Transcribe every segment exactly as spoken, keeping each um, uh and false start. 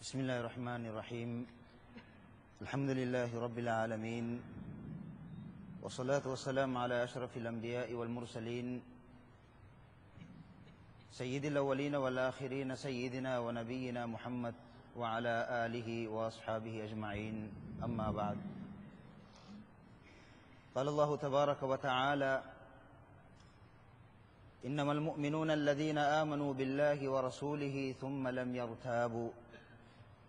بسم الله الرحمن الرحيم. الحمد لله رب العالمين. والصلاة والسلام على أشرف الأنبياء والمرسلين. سيد الأولين والآخرين سيدنا ونبينا محمد وعلى آله وأصحابه أجمعين. أما بعد. قال الله تبارك وتعالى: إنما المؤمنون الذين آمنوا بالله ورسوله ثم لم يرتابوا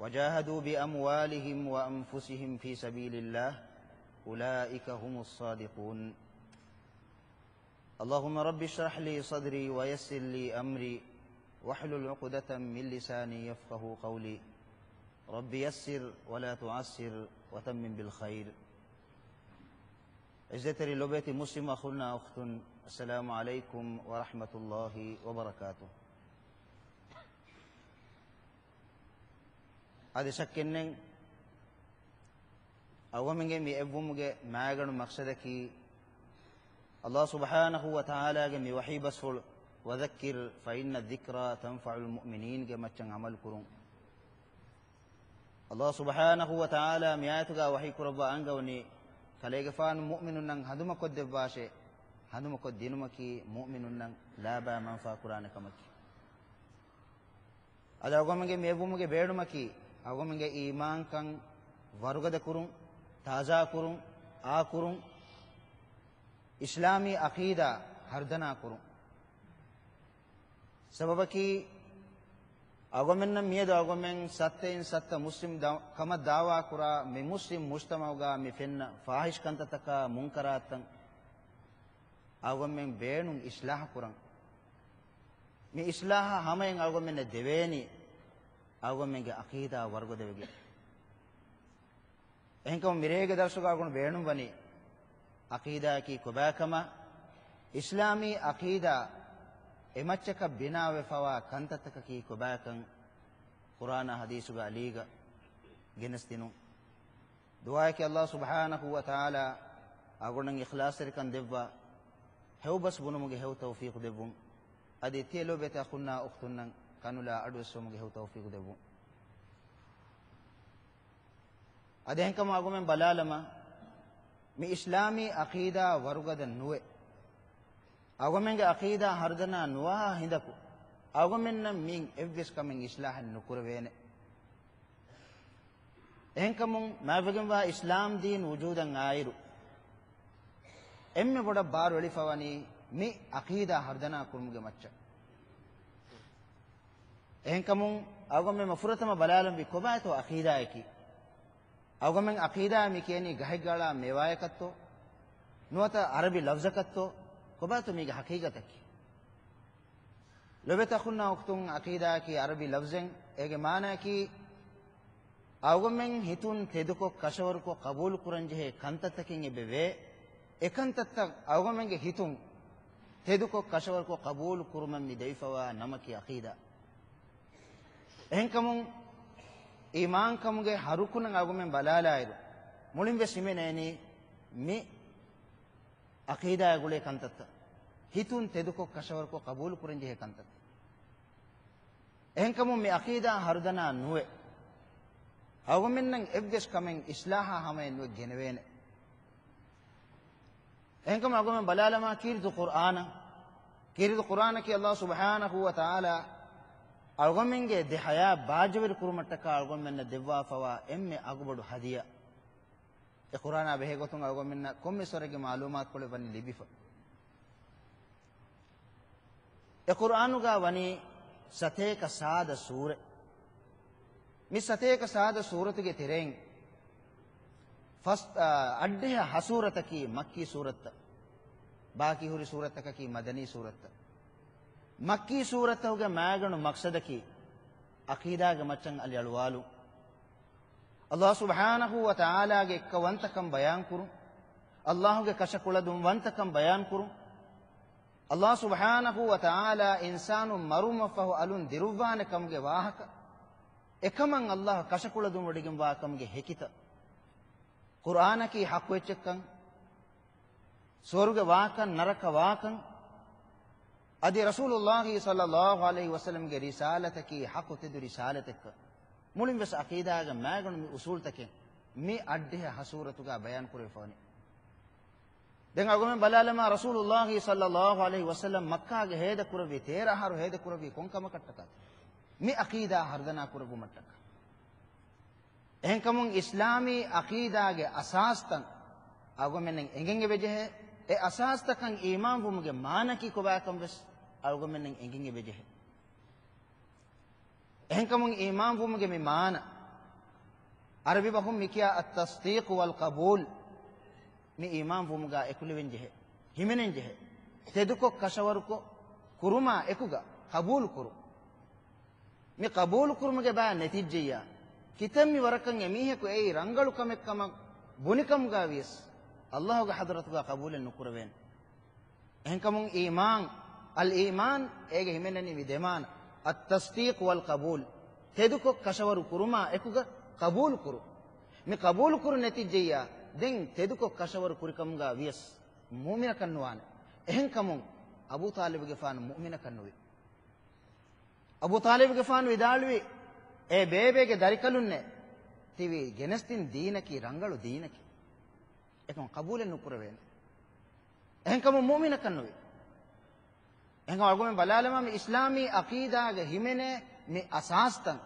وجاهدوا بأموالهم وأنفسهم في سبيل الله أولئك هم الصادقون. اللهم رب اشرح لي صدري ويسر لي أمري واحلل عقدة من لساني يفقهوا قولي. رب يسر ولا تعسر وتمم بالخير. އިއްޒަތްތެރި ލޮބުވެތި މުސްލިމް އަޚުންނާ އުޚްތުން، އައްސަލާމު ޢަލައިކުމް ވަރަޙްމަތުﷲި ވަބަރަކާތުހު. އަދި ޝައްކެއްނެތް، އަޅުގަނޑުމެންގެ މި އެއްވުމުގެ މައިގަނޑު މަޤްޞަދަކީ، ﷲ ސުބްޙާނަހޫ ވަތަޢާލާގެ މި ވަޙީ ބަސްފުޅު، وذكر فإن الذكرى تنفع المؤمنين ގެ މައްޗަށް ޢަމަލު ކުރުން. ﷲ ސުބްޙާނަހޫ ވަތަޢާލާ މި އާޔަތުގަ ވަޙީ ކުރައްވާ އަންގަވަނީ، ކަލޭގެފާނު މުއުމިނުންނަށް ހަނދުމަކޮށްދެއްވާށޭ، ހަނދުމަކޮށްދިނުމަކީ މުއުމިނުންނަށް ލާބާ މަންފާ ކުރާނެ ކަމަކީ. އަދި އަޅުގަނޑުމެންގެ މި އެއްވުމުގެ ބޭނުމަކީ، އަޅުގަނޑުމެންގެ އީމާންކަން ވަރުގަދަ ކުރުން، ތާޒާ ކުރުން، އާ ކުރުން، އިސްލާމީ ޢަޤީދާ ހަރުދަނާ ކުރުން. ސަބަބަކީ، އަޅުގަނޑުމެންނަށް މިއަދު އަޅުގަނޑުމެން ސައްތައިން ސައްތަ މުސްލިމް ދަ-، ކަމަށް ދަޢުވާ ކުރާ މި މުސްލިމް މުޖްތަމަޢުގަ މި ފެންނަ ފާޙިޝް ކަންތައްތަކާ މުންކަރާތްތައް އަޅުގަނޑުމެން ބޭނުން އިޞްލާޙު ކުރަން. މި އިޞްލާޙާ ހަމައިން އަޅުގަނޑުމެންނަށް ދެވޭނީ އަޅުގަނޑުމެންގެ ޢަޤީދާ ވަރުގަދަވެގެން. އެހެންކަމުން މިރޭގެ ދަރުސުގަ އަޅުގަނޑު ބޭނުންވަނީ، ޢަޤީދާއަކީ ކޮބާކަމާ، އިސްލާމީ ޢަޤީދާ އެމައްޗަކަށް ބިނާވެފަވާ ކަންތައްތަކަކީ ކޮބާކަން، ޤުރްއާނާ ޙަދީޘުގެ އަލީގަ ގެނެސްދިނުން. ދުޢާއަކީ ﷲ ސުބްޙާނަހޫ ވަތަޢާލާ އަޅުގަނޑަށް އިޚްލާޞްތެރިކަން ދެއްވާ، ހެޔޮބަސް ބުނުމުގެ ހެޔޮ ތައުފީޤު ދެއްވުން. އަދި ތިޔަ ލޯބިވެތި އަޚުންނާ އުޚްތުންނަށް ކަނުލާ އަޑުއައްސުވުމުގެ ހެޔޮ ތައުފީޤު ދެއްވުން. އަދި އެހެންކަމުން އަޅުގަނޑުމެން ބަލާލަމާ، މި އިސްލާމީ ޢަޤީދާ ވަރުގަދަ ނުވެ، އަޅުގަނޑުމެންގެ ޢަޤީދާ ހަރުދަނާ ނުވާ ހިނދަކު، އަޅުގަނޑުމެންނަށް މިއިން އެއްވެސް ކަމެއް އިޞްލާޙެއް ނުކުރެވޭނެ. އެހެންކަމުން މާތްވެގެންވާ އިސްލާމް ދީން ވުޖޫދަށް އާއިރު، އެންމެ ބޮޑަށް ބާރު އެޅިފަވަނީ މި ޢަޤީދާ ހަރުދަނާ ކުރުމުގެ މައްޗަށް. އެހެންކަމުން އަޅުގަނޑުމެން ފުރަތަމަ ބަލާލަންވީ ކޮބާތޯ ޢަޤީދާއަކީ؟ އަޅުގަނޑުމެން ޢަޤީދާ މި ކިޔަނީ ގަހެއްގަ އަޅާ މޭވާޔަކަށްތޯ؟ ނުވަތަ ޢަރަބި ލަފްޒަކަށްތޯ؟ ކޮބާތޯ މީގެ ޙަޤީޤަތަކީ؟ ލޮބެތި އަޚުންނާ އުޚްތުން، ޢަޤީދާއަކީ ޢަރަބި ލަފްޒެއް. އޭގެ މާނައަކީ، އަޅުގަނޑުމެން ހިތުން ތެދުކޮށް ކަށަވަރުކޮށް ޤަބޫލު ކުރަންޖެހޭ ކަންތައްތަކެއް އެބަވޭ. އެކަންތައްތައް އަޅުގަނޑުމެންގެ ހިތުން ތެދުކޮށް ކަށަވަރުކޮށް ޤަބޫލު ކުރުމަށް މި ދެވިފަވާ ނަމަކީ ޢަޤީދާ. އެހެންކަމުން އީމާންކަމުގެ ހަ ރުކުނަށް އަޅުގަނޑުމެން ބަލާލާއިރު، މުޅިންވެސް ހިމެނޭނީ މި ޢަޤީދާއާ ގުޅޭ ކަންތައްތައް ހިތުން ތެދުކޮށް ކަށަވަރުކޮށް ޤަބޫލު ކުރަންޖެހޭ ކަންތައްތައް. އެހެންކަމުން މި ޢަޤީދާ ހަރުދަނާ ނުވެ، އަޅުގަނޑުމެންނަށް އެއްވެސް ކަމެއް އިޞްލާޙާ ހަމައެއް ނުވެ ގެނެވޭނެ. އެހެންކަމުން އަޅުގަނޑުމެން ބަލާލަމާ ކީރިތި ޤުރްއާނަށް. ކީރިތި ޤުރްއާނަކީ ﷲ ސުބްޙާނަހޫ ވަތަޢާލާ އަޅުގަނޑުމެންގެ ދެ ޙަޔާތް ބާއްޖަވެރި ކުރުމަށްޓަކާ އަޅުގަނޑުމެންނަށް ދެއްވާފަވާ އެންމެ އަގުބޮޑު ހަދިޔާ. އެ ޤުރްއާނާ ބެހޭގޮތުން އަޅުގަނޑުމެންނަށް ކޮންމެސް ވަރެއްގެ މަޢުލޫމާތުކޮޅެއް ވަނީ ލިބިފަ. އެ ޤުރްއާނުގަ ވަނީ ސަތޭކަ ސާދަ ސޫރަތް. މި ސަތޭކަ ސާދަ ސޫރަތުގެ ތެރެއިން ފަސް، އާ، އައްޑިހަ ހަ ސޫރަތަކީ މައްކީ ސޫރަތްތައް. ބާކީ ހުރި ސޫރަތްތަކަކީ މަދަނީ ސޫރަތްތައް. މައްކީ ސޫރަތްތަކުގެ މައިގަނޑު މަޤްޞަދަކީ ޢަޤީދާގެ މައްޗަށް އަލި އަޅުވާލުން. ﷲ ސުބްޙާނަހޫ ވަތަޢާލާގެ އެއްކަވަންތަކަން ބަޔާންކުރުން. ﷲގެ ކަށަކުޅަދުންވަންތަކަން ބަޔާންކުރުން. ﷲ ސުބްޙާނަހޫ ވަތަޢާލާ އިންސާނުން މަރުވުމަށްފަހު އަލުން ދިރުއްވާނެ ކަމުގެ ވާހަކަ، އެކަމަށް ﷲ ކަށަކުޅަދުންވޮޑިގެންވާ ކަމުގެ ހެކިތައް، ޤުރްއާނަކީ ޙައްޤު އެއްޗެއްކަން، ސުވަރުގެ ވާކަން، ނަރަކަ ވާކަން، އަދި ރަސޫލުﷲ ޞައްލަﷲ ޢަލައިހި ވަސައްލަމްގެ ރިސާލަތަކީ ޙައްޤު ތެދު ރިސާލަތެއްކަން. މުޅިން ވެސް އަޤީދާގެ މާގަނޑު މި އުޞޫލުތަކެއް މި އައްޑިހަ ހަ ސޫރަތުގަ ބަޔާން ކުރެވިފަވަނީ. ދެން އަޅުގަމެން ބަލާލަމާ، ރަސޫލުﷲ ޞައްލަﷲ ޢަލައިހި ވަސައްލަމް މައްކާގެ ހޭދަ ކުރެއްވީ، ތޭރަ އަހަރު ހޭދަ ކުރެއްވީ ކޮން ކަމަކަށްޓަކާ؟ މި އަޤީދާ ހަރުދަނާ ކުރެއްވުމަށްޓަކާ. އެހެންކަމުން އިސްލާމީ އަޤީދާގެ އަސާސްތައް އަޅުގަމެންނަށް އެނގެން އެބަޖެހޭ. އެ އަސާސްތަކަށް އީމާންވުމުގެ މާނައަކީ ކޮބާކަން ވެސް އަޅުގަމެންނަށް އެނގެން އެބަޖެހޭ. އެހެންކަމުން އީމާންވުމުގެ މި މާނަ، ޢަރަބި ބަހުން މިކިޔާ އައްތަޞްދީޤު ވަލް ޤަބޫލް، މި އީމާންވުމުގަ އެކުލެވެން ޖެހޭ، ހިމެނެން ޖެހޭ، ތެދުކޮށް ކަށަވަރުކޮށް ކުރުމާ އެކުގަ ޤަބޫލު ކުރުން. މި ޤަބޫލު ކުރުމުގެ ބައި ނެތިއްޖެއްޔާ، ކިތަންމެ ވަރަކަށް އެމީހަކު އެއީ ރަނގަޅު ކަމެއް ކަމަށް ބުނިކަމުގަ ވިޔަސް، ﷲގެ ޙަޟްރަތުގަ ޤަބޫލެއް ނުކުރެވޭނެ. އެހެންކަމުން އީމާން، އަލް އީމާން، އޭގެ ހިމެނެނީ މި ދެ މާނަ، އައްތަޞްދީޤު ވަލް ޤަބޫލް، ތެދުކޮށް ކަށަވަރު ކުރުމާ އެކުގަ ޤަބޫލު ކުރުން. މި ޤަބޫލު ކުރުން ނެތިއްޖެއްޔާ، ދެން ތެދުކޮށް ކަށަވަރު ކުރިކަމުގަ ވިޔަސް މުއުމިނަކަށް ނުވާނެ. އެހެންކަމުން އަބޫ ޠާލިބުގެފާނު މުއުމިނަކަށް ނުވި. އަބޫ ޠާލިބުގެފާނު ވިދާޅުވި، އޭ ބޭބޭގެ ދަރިކަލުންނޭ، ތި ވި ގެނެސްދިން ދީނަކީ ރަނގަޅު ދީނަކީ. އެކަމަކު ޤަބޫލެއް ނުކުރެވޭނެ. އެހެންކަމުން މުއުމިނަކަށް ނުވި. އެހެންކަމުން އަޅުގަމެން ބަލާލަމާ، މި އިސްލާމީ އަޤީދާގެ ހިމެނޭ މި އަސާސްތައް،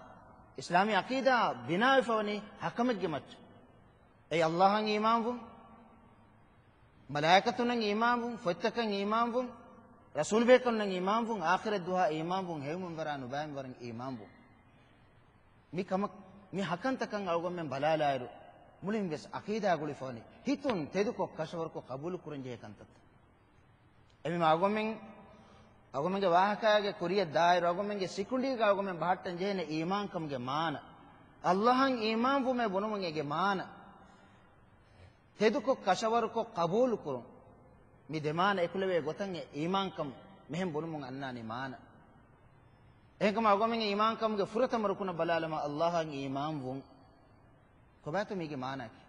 އިސްލާމީ އަޤީދާ ބިނާވެފަވަނީ ހަ ކަމެއްގެ މައްޗަށް. އެއީ ﷲއަށް އީމާންވުން، މަލާއިކަތުންނަށް އީމާންވުން، ފޮތްތަކަށް އީމާންވުން، ރަސޫލުބޭކަލުންނަށް އީމާންވުން، އާޚިރަތް ދުވަހަށް އީމާންވުން، ހެޔޮ މިންވަރާ ނުބައި މިންވަރަށް އީމާންވުން. މި ކަމަށް، މި ހަ ކަންތަކަށް އަޅުގަނޑުމެން ބަލާލާއިރު، މުޅިން ވެސް އަޤީދާ ގުޅިފަވަނީ ހިތުން ތެދުކޮށް ކަށަވަރުކޮށް ޤަބޫލު ކުރަން ޖެހޭ ކަންތައްތައް. އެމީ އަޅުގަނޑުމެން، އަޅުގަނޑުމެންގެ ވާހަކައިގެ ކުރިއަށް ދާއިރު އަޅުގަނޑުމެންގެ ސިކުނޑީގަ އަޅުގަނޑުމެން ބަހައްޓަން ޖެހޭނެ އީމާންކަމުގެ މާނަ، ﷲއަށް އީމާންވުމޭ ބުނުމުން އޭގެ މާނަ، ތެދުކޮށް ކަށަވަރުކޮށް ޤަބޫލުކުރުން. މި ދެ މާނަ އެކުލެވޭ ގޮތަށް އެ އީމާންކަން މިހެން ބުނުމުން އަންނާނީ މާނަ. އެހެންކަމުން އަޅުގަނޑުމެންގެ އީމާންކަމުގެ ފުރަތަމަ ރުކުނަށް ބަލާލަމާ، ﷲއަށް އީމާންވުން. ކޮބާތޯ މީގެ މާނައަކީ؟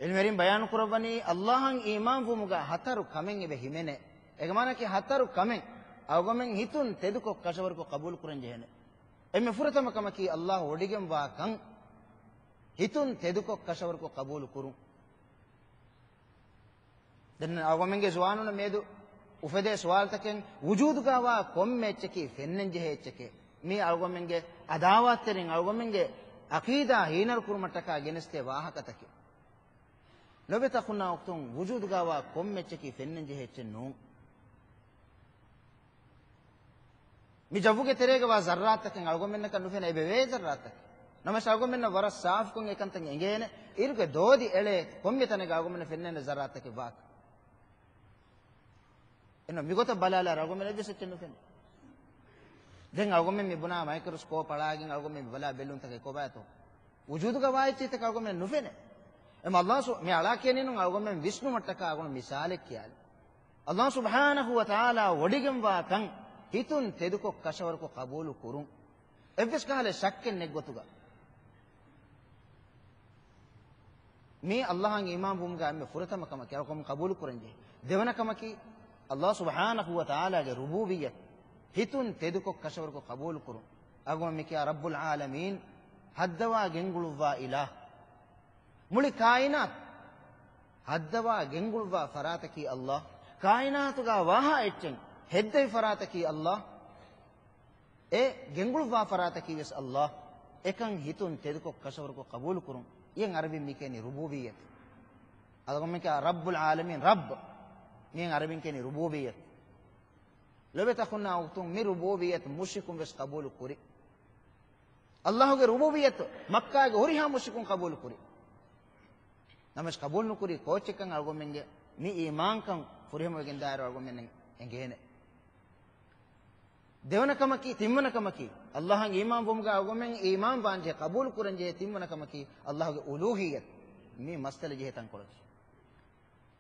ޢިލްމުވެރިން ބަޔާނު ކުރައްވަނީ، ﷲއަށް އީމާންވުމުގަ ހަތަރު ކަމެއް އެބަ ހިމެނޭ. އޭގެ މާނައަކީ ހަތަރު ކަމެއް އަޅުގަނޑުމެން ހިތުން ތެދުކޮށް ކަށަވަރުކޮށް ޤަބޫލު ކުރަން ޖެހޭނެ. އެންމެ ފުރަތަމަ ކަމަކީ، ﷲ ވޮޑިގެންވާ ކަން ހިތުން ތެދުކޮށް ކަށަވަރުކޮށް ޤަބޫލު ކުރުން. ދެން އަޅުގަނޑުމެންގެ ޒުވާނުންނަށް މިއަދު އުފެދޭ ސުވާލުތަކެއް، ވުޖޫދުގަވާ ކޮންމެ އެއްޗަކީ ފެންނަން ޖެހޭ އެއްޗެކޭ. މީ އަޅުގަނޑުމެންގެ އަދާވާތްތެރިން އަޅުގަނޑުމެންގެ އަޤީދާ ހީނަރު ކުރުމަށްޓަކާ ގެނެސްދޭ ވާހަކަތަކެއް. ލޮބެތި އަޚުންނާ އުޚްތުން، ވުޖޫދުގަވާ ކޮންމެ އެއްޗަކީ ފެންނަން ޖެހޭ އެއްޗެއް ނޫން. މި ޖައްވުގެ ތެރޭގަވާ ޒައްރާތަކެއް އަޅުގަނޑުމެންނަކަށް ނުފެނޭ، އެބަ ވޭ ޒައްރާތަކެއް. ނަމަވެސް އަޅުގަނޑުމެންނަށް ވަރަށް ސާފުކޮށް އެކަންތައް އެނގޭނެ. އިރުގެ ދޯދި އެޅޭ ކޮންމެ ތަނެއްގަ އަޅުގަނޑުމެންނަށް ފެންނޭނެ ޒައްރާތަކެއް ވާކަން. އެންނަ މިގޮތަށް ބަލާލާ އަޅުގަނޑުމެން އެއްވެސް އެއްޗެއް ނުފެނޭ. ދެން އަޅުގަނޑުމެން މި ބުނާ މައިކްރޮސްކޯޕް އަޅާގެން އަޅުގަނޑުމެން މި ބަލާ ބެލުންތަކެއް ކޮބާތޯ؟ ވުޖޫދުގަ ވާ އެއްޗެއްތަކެއް އަޅުގަނޑުމެން ނުފެނޭ. އެމަ ﷲ ސު-، މި އަޅާ ކިޔަނީނު އަޅުގަނޑުމެން ވިސްނުމަށްޓަކާ އަޅުގަނޑު މިސާލެއް ކިޔާލި. ﷲ ސުބްޙާނަހޫ ވަތަޢާލާ ވޮޑިގެންވާ ކަން ހިތުން ތެދުކޮށް ކަށަވަރުކޮށް ޤަބޫލު ކުރުން. އެއްވެސް ކަހަލަ ޝައްކެއް ނެތް ގޮތުގަ. މީ ﷲއަށް އީމާންވުމުގަ އެންމެ ފުރަތަމަ ކަމަކީ، އަޅުކަމުން ޤަބޫލު ކުރަންޖެހޭ. ދެވަނަ ކަމަކީ، ﷲ ސުބްޙާނަހޫ ވަތަޢާލާގެ ރުބޫބިއްޔަތު ހިތުން ތެދުކޮށް ކަށަވަރުކޮށް ޤަބޫލު ކުރުން. އަޅުގަނޑުމެން މިކިޔާ ރައްބުލް ޢާލަމީން، ހައްދަވާ ގެންގުޅުއްވާ އިލާހު. މުޅި ކާއިނާތު ހައްދަވާ ގެންގުޅުއްވާ ފަރާތަކީ ﷲ. ކާއިނާތުގަ ވާހާ އެއްޗެއް ހެއްދެވި ފަރާތަކީ ﷲ. އެ ގެންގުޅުއްވާ ފަރާތަކީ ވެސް ﷲ. އެކަން ހިތުން ތެދުކޮށް ކަށަވަރުކޮށް ޤަބޫލު ކުރުން. އެއަށް ޢަރަބިން މި ކިޔަނީ ރުބޫބިއްޔަތު. އަޅުގަނޑުމެން ކިޔާ ރައްބުލް ޢާލަމީން، ރައްބް. މިއަށް ޢަރަބިން ކިޔަނީ ރުބޫބިއްޔަތު. ލޮބެތި އަޚުންނާ އުޚްތުން، މި ރުބޫބިއްޔަތު މުޝްރިކުން ވެސް ޤަބޫލު ކުރި. ﷲގެ ރުބޫބިއްޔަތު މައްކާގެ ހުރިހާ މުޝްރިކުން ޤަބޫލު ކުރި. ނަމަވެސް ޤަބޫލު ނުކުރީ ކޯއްޗެއްކަން އަޅުގަނޑުމެންގެ މި އީމާންކަން ފުރިހަމަވެގެން ދާއިރު އަޅުގަނޑުމެންނަށް އެނގޭނެ. ދެވަނަ ކަމަކީ، ތިންވަނަ ކަމަކީ، ﷲއަށް އީމާންވުމުގަ އަޅުގަނޑުމެން އީމާން ވާންޖެހޭ، ޤަބޫލު ކުރަންޖެހޭ ތިންވަނަ ކަމަކީ، ﷲގެ އުލޫހިއްޔަތު. މީ މައްސަލަ ޖެހޭ ތަންކޮޅަކީ.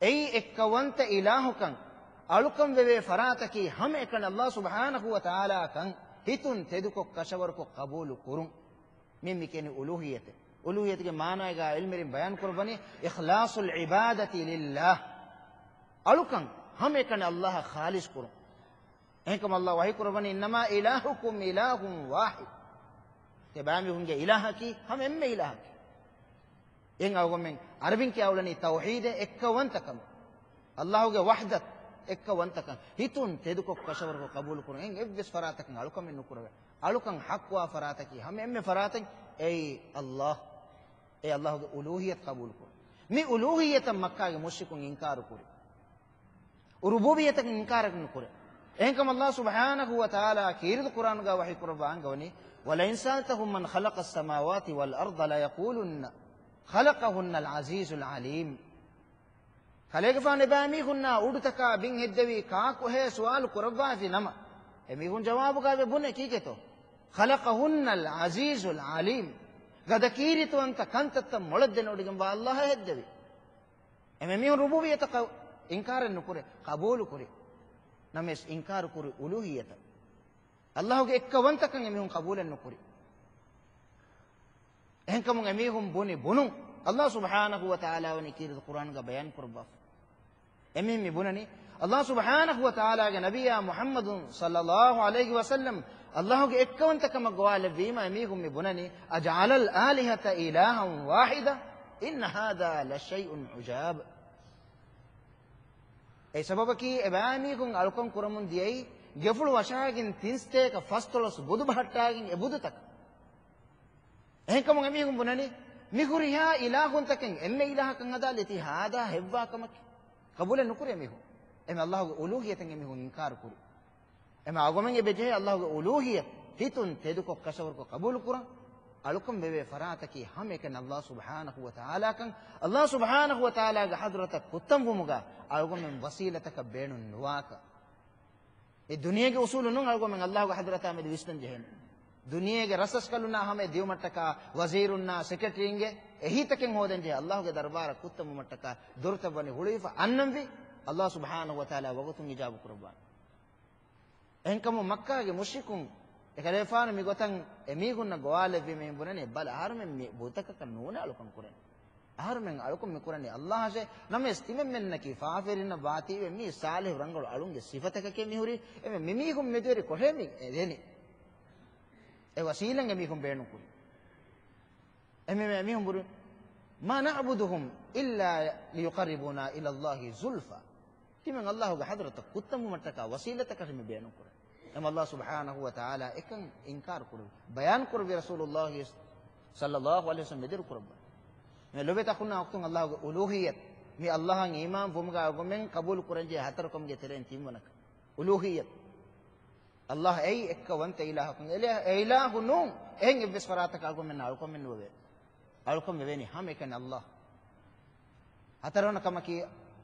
އެއީ އެއްކައުވަންތަ އިލާހުކަން، އަޅުކަން ވެވޭ ފަރާތަކީ ހަމައެކަނި ﷲ ސުބްޙާނަހޫ ވަތަޢާލާ ކަން ހިތުން ތެދުކޮށް ކަށަވަރުކޮށް ޤަބޫލު ކުރުން. މި، މި ކިޔަނީ އުލޫހިއްޔަތެއް. އުލޫހިއްޔަތުގެ މާނައިގަ ޢިލްމުވެރިން ބަޔާން ކުރައްވަނީ، އިޚްލާޞުލް ޢިބާދަތި ލިއްލާހް. އަޅުކަން ހަމައެކަނި ﷲއަށް ޚާލިޞް ކުރުން. އެހެންކަމުން ﷲ ވަޙީ ކުރައްވަނީ، إنما إلهكم إله واحد. އެބައިމީހުންގެ އިލާހަކީ ހަމަ އެންމެ އިލާހަކީ. އެހެން އަޅުގަނޑުމެން ޢަރަބިން ކިޔާ އުޅެނީ ތައުޙީދެއް، އެއްކައުވަންތަކަން. ﷲގެ ވަޙްދަތު، އެއްކައުވަންތަކަން. ހިތުން ތެދުކޮށް ކަށަވަރުކޮށް ޤަބޫލުކުރުން. އެހެން އެއްވެސް ފަރާތަކަށް އަޅުކަމެއް ނުކުރެވޭ. އަޅުކަން ޙައްޤުވާ ފަރާތަކީ ހަމަ އެންމެ ފަރާތެއް އެއީ ﷲ. އެ ﷲގެ އުލޫހިއްޔަތު ޤަބޫލުކުރުން. މި އުލޫހިއްޔަތަށް މައްކާގެ މުޝްރިކުން އިންކާރު ކުރި. ރުބޫބިއްޔަތަކަށް އިންކާރެއް ނުކުރޭ. އެހެންކަމުން ﷲ ސުބްޙާނަހޫ ވަތަޢާލާ ކީރިތި ޤުރްއާނުގަ ވަޙީ ކުރައްވާ އަންގަވަނީ، وَلَئِن سَأَلْتَهُم مَّنْ خَلَقَ السَّمَاوَاتِ وَالْأَرْضَ لَيَقُولُنَّ خَلَقَهُنَّ الْعَزِيزُ الْعَلِيمُ. ކަލޭގެފާނު އެބައިމީހުންނާ އުޑުތަކާ ބިން ހެއްދެވީ ކާކުހޭ ސުވާލު ކުރައްވާފި ނަމަ، އެމީހުން ޖަވާބުގަ ބުނޭ ކީކޭތޯ؟ خَلَقَهُنَّ الْعَزِيزُ الْعَلِيمُ. ގަދަ ކީރިތިވަންތަ ކަންތައްތައް މޮޅަށް ދެނެވޮޑިގެންވާ ﷲ ހެއްދެވި. އެމީހުން ރުބޫބިއްޔަތަށް އިންކާރެއް ނުކުރޭ، ޤަބޫލު ކުރި. ނަމަވެސް އިންކާރު ކުރި އުލޫހިއްޔަތަށް. ﷲގެ އެއްކައުވަންތަކަން އެމީހުން ޤަބޫލެއް ނުކުރި. އެހެންކަމުން އެމީހުން ބުނި ބުނުން ﷲ ސުބްޙާނަހޫ ވަތަޢާލާ ވަނީ ކީރިތި ޤުރްއާނުގަ ބަޔާން ކުރައްވާފަ. އެމީހުން މި ބުނަނީ، ﷲ ސުބްޙާނަހޫ ވަތަޢާލާގެ ނަބިއްޔާ މުޙައްމަދު ޞައްލައްލާހު ޢަލައިހި ވަސައްލަމް ﷲގެ އެއްކައުވަންތަކަމަށް ގޮވާލެއްވީމަ، އެމީހުން މި ބުނަނީ، أَجَعَلَ الْآلِهَةَ إِلَٰهًا وَاحِدًا إِنَّ هَٰذَا لَشَيْءٌ عُجَابٌ. އެ ސަބަބަކީ އެބައިމީހުން އަޅުކަން ކުރަމުން ދިޔައީ، ގެފުޅު ވަށާގެން ތިން ސަތޭކަ ފަސްދޮޅަސް ބުދު ބަހައްޓާގެން އެ ބުދުތަކަށް. އެހެންކަމުން އެމީހުން ބުނަނީ، މި ހުރިހާ އިލާހުންތަކެއް އެންމެ އިލާހަކަށް ހަދާލީތީ ހާދާ ހެއްވާ ކަމަކީ. ޤަބޫލެއް ނުކުރޭ އެމީހުން. އެމެ ﷲގެ އުލޫހިއްޔަތަށް އެމީހުން އިންކާރު ކުރި. އެމެ އަޅުގަނޑުމެން އެބަޖެހޭ ﷲގެ އުލޫހިއްޔަތު ހިތުން ތެދުކޮށް ކަށަވަރުކޮށް ޤަބޫލު ކުރަން. އަޅުކަން ވެވޭ ފަރާތަކީ ހަމައެކަނި ﷲ ސުބްޙާނަހޫ ވަތަޢާލާކަން. ﷲ ސުބްޙާނަހޫ ވަތަޢާލާގެ ޙަޟްރަތަށް ކުއްތަންވުމުގަ އަޅުގަނޑުމެން ވަސީލަތަކަށް ބޭނުން ނުވާކަށް. އެ ދުނިޔޭގެ އުޞޫލު ނޫން އަޅުގަނޑުމެން ﷲގެ ޙަޟްރަތާ މެދު ވިސްނަން ޖެހޭނެ. ދުނިޔޭގެ ރަސްރަސްކަލުންނާ ހަމަޔަށް ދިއުމަށްޓަކާ، ވަޒީރުންނާ ސެކްރެޓަރީންގެ އެހީތަކެއް ހޯދަން ޖެހޭ. ﷲގެ ދަރުބާރަށް ކުއްތަންވުމަށްޓަކާ ދޮރުތައް ވަނީ ހުޅުވިފަ އަންނަންވީ، ﷲ ސުބްޙާނަހޫ ވަތަޢާލާ ވަގުތުން އިޖާބަ ކުރައްވާނެ. އެހެންކަމުން މައްކާގެ މުޝްރިކުން އެކަލޭފާނު މިގޮތަށް އެމީހުންނަށް ގޮވާލެއްވީމަ ބުނަނީ، ބަލަ، އަހަރުމެން މި ބުދުތަކަކަށް ނޫނޭ އަޅުކަން ކުރަނީ. އަހަރުމެން އަޅުކަން މި ކުރަނީ ﷲ އަށޭ. ނަމަވެސް ތިމަންމެންނަކީ ފާފަވެރިންނަށް ވާތީވެ މީ ޞާލިޙު ރަނގަޅު އަޅުންގެ ސިފަތަކަކޭ މިހުރީ. އެމެ މިމީހުން މެދުވެރި ކޮށޭ މި އެދެނީ. އެ ވަސީލަތް އެމީހުން ބޭނުން ކުރި. އެމެ އެމީހުން ބުރި، مَا نَعْبُدُهُمْ إِلَّا لِيُقَرِّبُونَا إِلَى اللَّهِ زُلْفَىٰ. ތިމަން ﷲގެ ޙަޟްރަތަށް ކުއްތަންވުމަށްޓަކާ ވަސީލަތަކަށް މި ބޭނުން ކުރޭ. އެމަ ﷲ ސުބްޙާނަހޫ ވަތަޢާލާ އެކަން އިންކާރު ކުރެއްވި، ބަޔާން ކުރެއްވި ރަސޫލުﷲ ޞައްލައްލާހު ޢަލައިހި ވަސައްލަމް މެދުވެރި ކުރައްވާ. މި ލޮބެތި އަޚުންނާ އުޚްތުން، ﷲގެ އުލޫހިއްޔަތު، މި ﷲ އަށް އީމާން ވުމުގަ އަޅުގަނޑުމެން ޤަބޫލު ކުރަންޖެހޭ ހަތަރު ކަމުގެ ތެރެއިން ތިންވަނަކަން އުލޫހިއްޔަތު. ﷲ އެއީ އެއްކައުވަންތަ އިލާހަކުން، އެ އިލާ-، އެ އިލާހު ނޫން، އެހެން އެއްވެސް ފަރާތަކަށް އަޅުގަނޑުމެންނަށް އަޅުކަން ނުވެވޭ. އަޅުކަން ވެވޭނީ ހަމައެކަނި ﷲ. ހަތަރުވަނަ ކަމަކީ،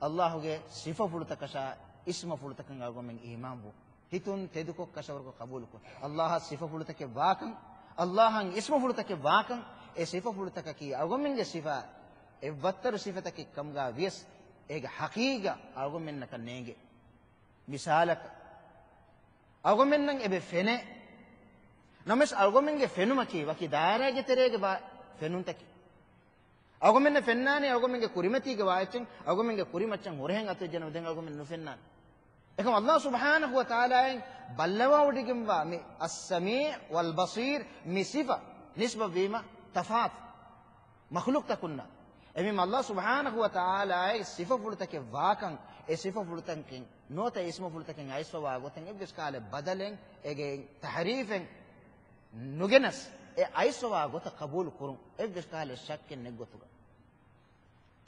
ﷲގެ ސިފަފުޅުތަކަށާ އިސްމުފުޅުތަކަށް އަޅުގަނޑުމެން އީމާންވުން. ހިތުން ތެދުކޮށް ކަށަވަރުކޮށް ޤަބޫލުކޮށް، ﷲއަށް ސިފަފުޅުތަކެއް ވާކަން، ﷲއަށް އިސްމުފުޅުތަކެއް ވާކަން، އެ ސިފަފުޅުތަކަކީ އަޅުގަނޑުމެންގެ ސިފަ، އެއްވައްތަރު ސިފަތަކެއް ކަމުގަ ވިޔަސް، އޭގެ ޙަޤީޤަތް އަޅުގަނޑުމެންނަކަށް ނޭނގޭ. މިސާލަކަށް، އަޅުގަނޑުމެންނަށް އެބަ ފެނޭ. ނަމަވެސް އަޅުގަނޑުމެންގެ ފެނުމަކީ ވަކި ދާއިރާގެ ތެރޭގެ ބާ-، ފެނުންތަކެއް. އަޅުގަނޑުމެންނަށް ފެންނާނީ އަޅުގަނޑުމެންގެ ކުރިމަތީގެ ވާހަކައެއްޗެއް، އަޅުގަނޑުމެންގެ ކުރިމައްޗަށް ހުރަހެއް އަތުވެއްޖެނަމަ ދެން އަޅުގަނޑުމެން ނުފެންނާނެ. އެކަމް ﷲ ސުބްޙާނަހޫ ވަތަޢާލާއަށް ބައްލަވާވޮޑިގެންވާ މި އައްސަމީޢު ވަލްބަޞީރު މި ސިފަ ނިސްބަތްވީމަ ތަފާތު މަޚްލޫޤުތަކުންނަށް. އެމީ ﷲ ސުބްޙާނަހޫ ވަތަޢާލާއަށް ސިފަފުޅުތަކެއް ވާކަން، އެ ސިފަފުޅުތަކެއް ނުވަތަ އިސްމުފުޅުތަކެއް އައިސްފަވާ ގޮތެއް އެއްވެސް ކާލެއް ބަދަލެއް، އޭގެ ތަޙްރީފެއް ނުގެނެސް، އެ އައިސްފަވާ ގޮތަށް ޤަބޫލު ކުރުން އެއްވެސް ކާލެއް ޝައްކެއް ނެތް ގޮތުގަ.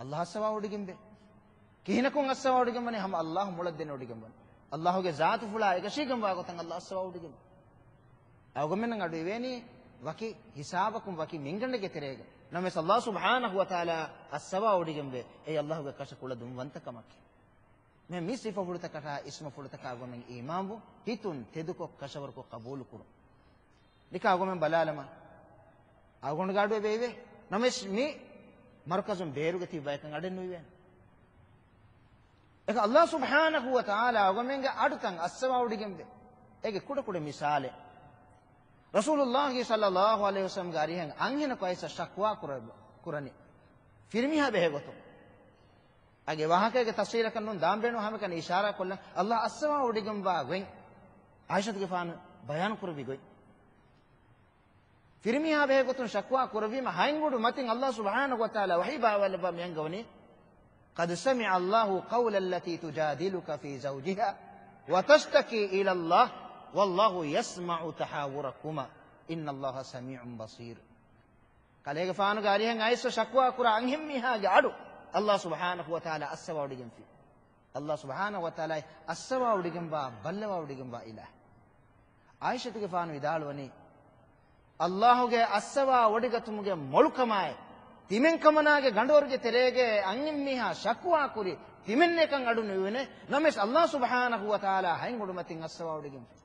ﷲ އައިސްފަވާވޮޑިގެންވޭ. ކިހިނަކުން އައިސްފަވާވޮޑިގެންވަނީ؟ ހަމަ ﷲ މޮޅަށް ދެނެވޮޑިގެންވަނީ. ﷲގެ ޒާތުފުޅާ އެކަށީގެންވާ ގޮތަށް ﷲ އައިސްފަވާވޮޑިގެންވޭ. އަޅުގަނޑުމެންނަށް އަޑު އިވޭނީ ވަކި ހިސާބަކުން ވަކި މިންގަނޑެއްގެ ތެރޭގަ. ނަމަވެސް ﷲ ސުބްޙާނަހޫ ވަތަޢާލާ އައިސްފަވާވޮޑިގެންވޭ. އެއީ ﷲގެ ކަށަ ކުޅަދުންވަންތަކަމަކީ. މި، މި ސިފަފުޅުތަކަށާ އިސްމުފުޅުތަކާ އަޅުގަނޑުމެން އީމާންވުން، ހިތުން ތެދުކޮށް ކަށަވަރުކޮށް ޤަބޫލުކުރުން. ނިކާ އަޅުގަނޑުމެން ބަލާލަމާ. އަޅުގަނޑުގެ އަޑު އެބައިވޭ. ނަމަވެސް މި މަރުކަޒުން ބޭރުގަ ތިބި ބަޔަކަށް އަޑެއް ނުއިވޭނެ. އެކަ ﷲ ސުބްޙާނަހޫ ވަތަޢާލާ އަޅުގަނޑުމެންގެ އަޑުތައް އައިސްފަވާވޮޑިގެންވޭ. އޭގެ ކުޑަކުޑަ މިސާލެއް. ރަސޫލުﷲ ޞައްލައްލާހު ޢަލައިހި ވަސައްލަމްގެ އަރިހަށް އަންހެނަކު އައިސްފަ ޝަކުވާ ކުރ-، ކުރަނީ. ފިރިމީހާ ބެހޭ ގޮތުން. އޭގެ ވާހަކައިގެ ތަފްޞީލަކަށް ނޫން ދާން ބޭނުން ހަމައެކަނި އިޝާރާ ކޮށްލަން، ﷲ އައިސްފަވާވޮޑިގެންވާ ގޮތް ޢާއިޝަތުގެފާނު ބަޔާން ކުރެއްވި ގޮތް. ފިރިމީހާ ބެހޭ ގޮތުން ޝަކުވާ ކުރެއްވީމަ، ހަތް އުޑު މަތިން ﷲ ސުބްޙާނަހޫ ވަތަޢާލާ ވަޙީ ބާވާލައްވާ މި އަންގަވަނީ، قد سمع الله قول التي تجادلك في زوجها وتشتكي إلى الله والله يسمع تحاوركما إن الله سميع بصير. ކަލޭގެފާނުގެ އަރިހަށް އައިސް ޝަކުވާ ކުރާ އަންހެންމީހާގެ އަޑު ﷲ ސުބްޙާނަހޫ ވަތަޢާލާ އައްސަވާ އުޑިގެންފި. ﷲ ސުބްޙާނަހޫ ވަތަޢާލާ އައްސަވާ އުޑިގެންވާ، ބައްލަވާ އުޑިގެންވާ އިލާހު. ޢާއިޝަތުގެފާނު ވިދާޅުވަނީ، ﷲ ގެ އައްސަވާ އޮޑިގަތުމުގެ މޮޅުކަމާއި، ތިމެން ކަމަނާގެ ގަނޑުވަރުގެ ތެރޭގެ އަންހެންމީހާ ޝަކުވާ ކުރި، ތިމެންނޭކަން އަޑު ނުއިވުނޭ، ނަމަވެސް ﷲ ސުބްޙާނަހޫ ވަތަޢާލާ ހަތް އުޑު މަތިން އައްސަވާ އުޑިގެންފި.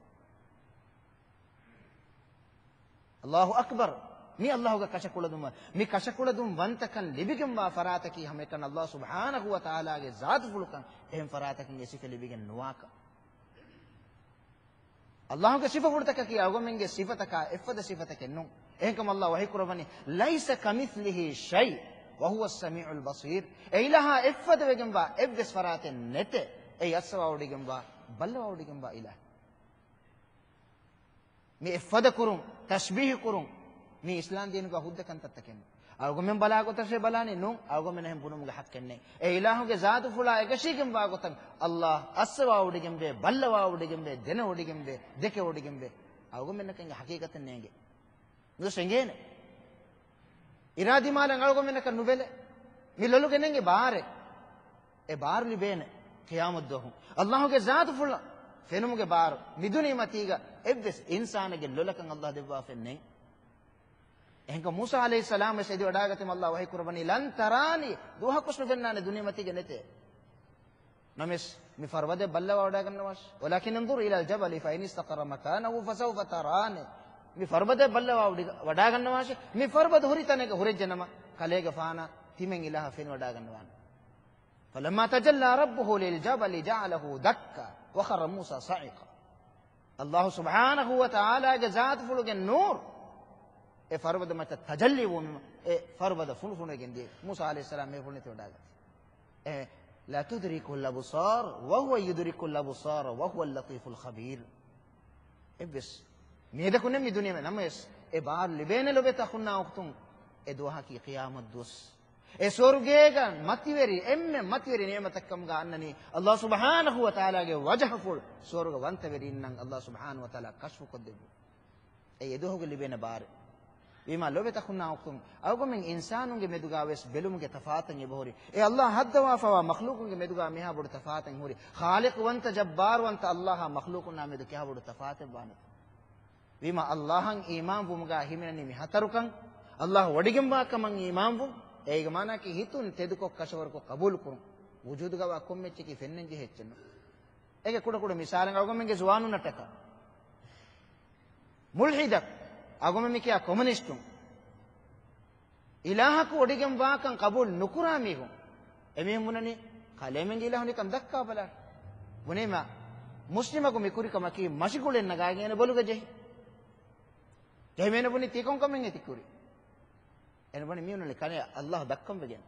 ﷲ އަކްބަރު. މި ﷲ ގެ ކަށަކުޅަދުން، މި ކަށަކުޅަދުން ވަންތަކަން ލިބިގެންވާ ފަރާތަކީ ހަމައެކަނި ﷲ ސުބްޙާނަހޫ ވަތަޢާލާގެ ޒާތުފުޅުކަން. އެހެން ފަރާތަކުން އެ ސިފަ ލިބިގެން ނުވާކަން. ﷲ ގެ ސިފަފުޅުތަކަކީ އަޅުގަމެންގެ ސިފަތަކާ އެއްފަދަ ސިފަތަކެއް ނޫން. އެހެންކަމުން ﷲ ވަޙީ ކުރައްވަނީ، ليس كمثله شيء وهو السميع البصير. އެ އިލާހާ އެއްފަދަ ވެގެންވާ އެއްވެސް ފަރާތެއް ނެތޭ. އެއީ އައްސަވާ އުޑިގެންވާ، ބައްލަވާ އުޑިގެންވާ އިލާހު. މި އެއްފަދަ ކުރުން، ތަޝްބީހު ކުރުން، މީ އިސްލާމް ދީނުގަ ހުއްދަ ކަންތައްތަކެއް ނޫން. އަޅުގަމެން ބަލާ ގޮތަށޭ ބަލާނީ ނޫން، އަޅުގަމެން އެހެން ބުނުމުގެ ޙައްޤެއް ނެތް. އެ އިލާހުގެ ޒާތުފުޅާ އެކަށީގެންވާ ގޮތަށް ﷲ އައްސަވާ އުޑިގެންވޭ، ބައްލަވާ އުޑިގެންވޭ، ދެނެ އުޑިގެންވޭ، ދެކެ އުޑިގެންވޭ. އަޅުގަމެންނަކަށް އެ ޙަޤީޤަތެއް ނޭނގެ. ނުދޮސް އެނގޭނެ. އިރާދީ މާލެ އަޅުގަމެންނަކަށް ނުބެލެ. މި ލޮލުގެ ނެނގެ ބާރެއް. އެ ބާރު ލިބޭނެ ޤިޔާމަތްދުވަހު. ﷲ ގެ ޒާތުފުޅަށް ފެނުމުގެ ބާރު. މި ދުނިޔެމަތީގަ އެއްވެސް އިންސާނެއްގެ ލޮލަކަށް ﷲ ދެއްވާފައެއް ނެތް. އެހެންކަމުން މޫސާ ޢަލައިހިއްސަލާމް ވެސް އެދިވަޑާގަތީމަ ﷲ ވަޙީ ކުރައްވަނީ، لن تراني، ދުވަހަކުވެސް ނުފެންނާނެ ދުނިޔެމަތީގަ ނެތޭ. ނަމަވެސް، މި ފަރުބަދައަށް ބައްލަވާ ވަޑާގަންނަވާށި. ولكن انظر إلى الجبل فإن استقر مكانه فسوف تراني. މި ފަރުބަދައަށް ބައްލަވާ ވަޑި-، ވަޑާގަންނަވާށި. މި ފަރުބަދަ ހުރި ތަނެއްގަ ހުރެއްޖެނަމަ، ކަލޭގެފާނަށް ތިމެން އިލާހަށް ފެނިވަޑާގަންނަވާނެ. فلما تجلى ربه للجبل جعله دكا وخر موسى صعقا. ﷲ ސުބްޙާނަހޫ ވަތަޢާލާގެ ޒާތުފުޅުގެ ނޫރު އެ ފަރުބަދަ މައްޗަށް ތަޖައްލީ ވުމަށް އެ ފަރުބަދަ ފުނޑުފުނޑުވެގެން ދިޔައީ. މޫސާ ޢަލައިހިއްސަލާމް މޭފުޅު ނެތި ވަޑާގަތީ. އެ، لا تدركه الأبصار وهو يدرك الأبصار وهو اللطيف الخبير. އެއްވެސް މީހަކު ނެތް މި ދުނިޔެ ނަމަވެސް، އެ ބާރު ލިބޭނެ ލޮބުވެތި އަޚުންނާ އުޚްތުން، އެ ދުވަހަކީ ޤިޔާމަތް ދުވަސް. އެ ސުވަރުގޭގަ މަތިވެރި، އެންމެ މަތިވެރި ނިޢުމަތެއްކަމުގަ އަންނަނީ، ﷲ ސުބްޙާނަހޫ ވަތަޢާލާގެ ވަޖަހަފުޅު ސުވަރުގަ ވަންތަވެރީންނަށް ﷲ ސުބްޙާނަހޫ ވަތަޢާލާ ކަޝްފުކޮށްދެއްވުން. އެ އެދުވަހުގެ ލިބޭނެ ބާރެއް. ވީމާ ލޮބުވެތި އަޚުންނާ އުޚްތުން، އަޅުގަމެން އިންސާނުންގެ މެދުގަ ވެސް ބެލުމުގެ ތަފާތެއް އެބަހުރި. އެ ﷲ ހައްދަވާފައިވާ މަޚްލޫޤުންގެ މެދުގަ މިހާ ބޮޑު ތަފާތެއް ހުރި. ޚާލިޤުވަންތަ ޖައްބާރުވަންތަ ﷲ އާ މަޚްލޫޤުންނާ މެދު ކިހާ ބޮޑު ތަފާތެއް ވާނެތަ؟ ވީމާ ﷲ އަށް އީމާންވުމުގަ ހިމެނެނީ މި ހަތަރުކަން. ﷲ ވޮޑިގެންވާ ކަމަށް އީމާންވުން. އޭގެ މާނައަކީ ހިތުން ތެދުކޮށް ކަށަވަރުކޮށް ޤަބޫލުކުރުން. ވުޖޫދުގަ ވާ ކޮންމެ އެއްޗަކީ ފެންނަން ޖެހޭ އެއްޗެއް ނޫން. އޭގެ ކުޑަކުޑަ މިސާލެއް އަޅުގަމެންގެ ޒުވާނުންނަށްޓަކާ. މުލްޙިދަކު، އަޅުގަމެން މިކިޔާ ކޮމިއުނިސްޓުން، އިލާހަކު ވޮޑިގެންވާކަން ޤަބޫލު ނުކުރާ މީހުން، އެމީހުން ބުނަނީ، ކަލޭމެންގެ އިލާހު ނިކަން ދައްކާބަލާ. ބުނީމަ، މުސްލިމަކު މިކުރި ކަމަކީ މަށިގުޅެން ނަގާގެން އޭނަ ބޮލުގަ ޖެހި. ޖެހިމޭނަ ބުނީ ތީ ކޮންކަމެއް އެތި ކުރީ؟ އޭނަ ބުނީ މީހުންނަށް ކަނެ ﷲ ދައްކަން ވެގެން.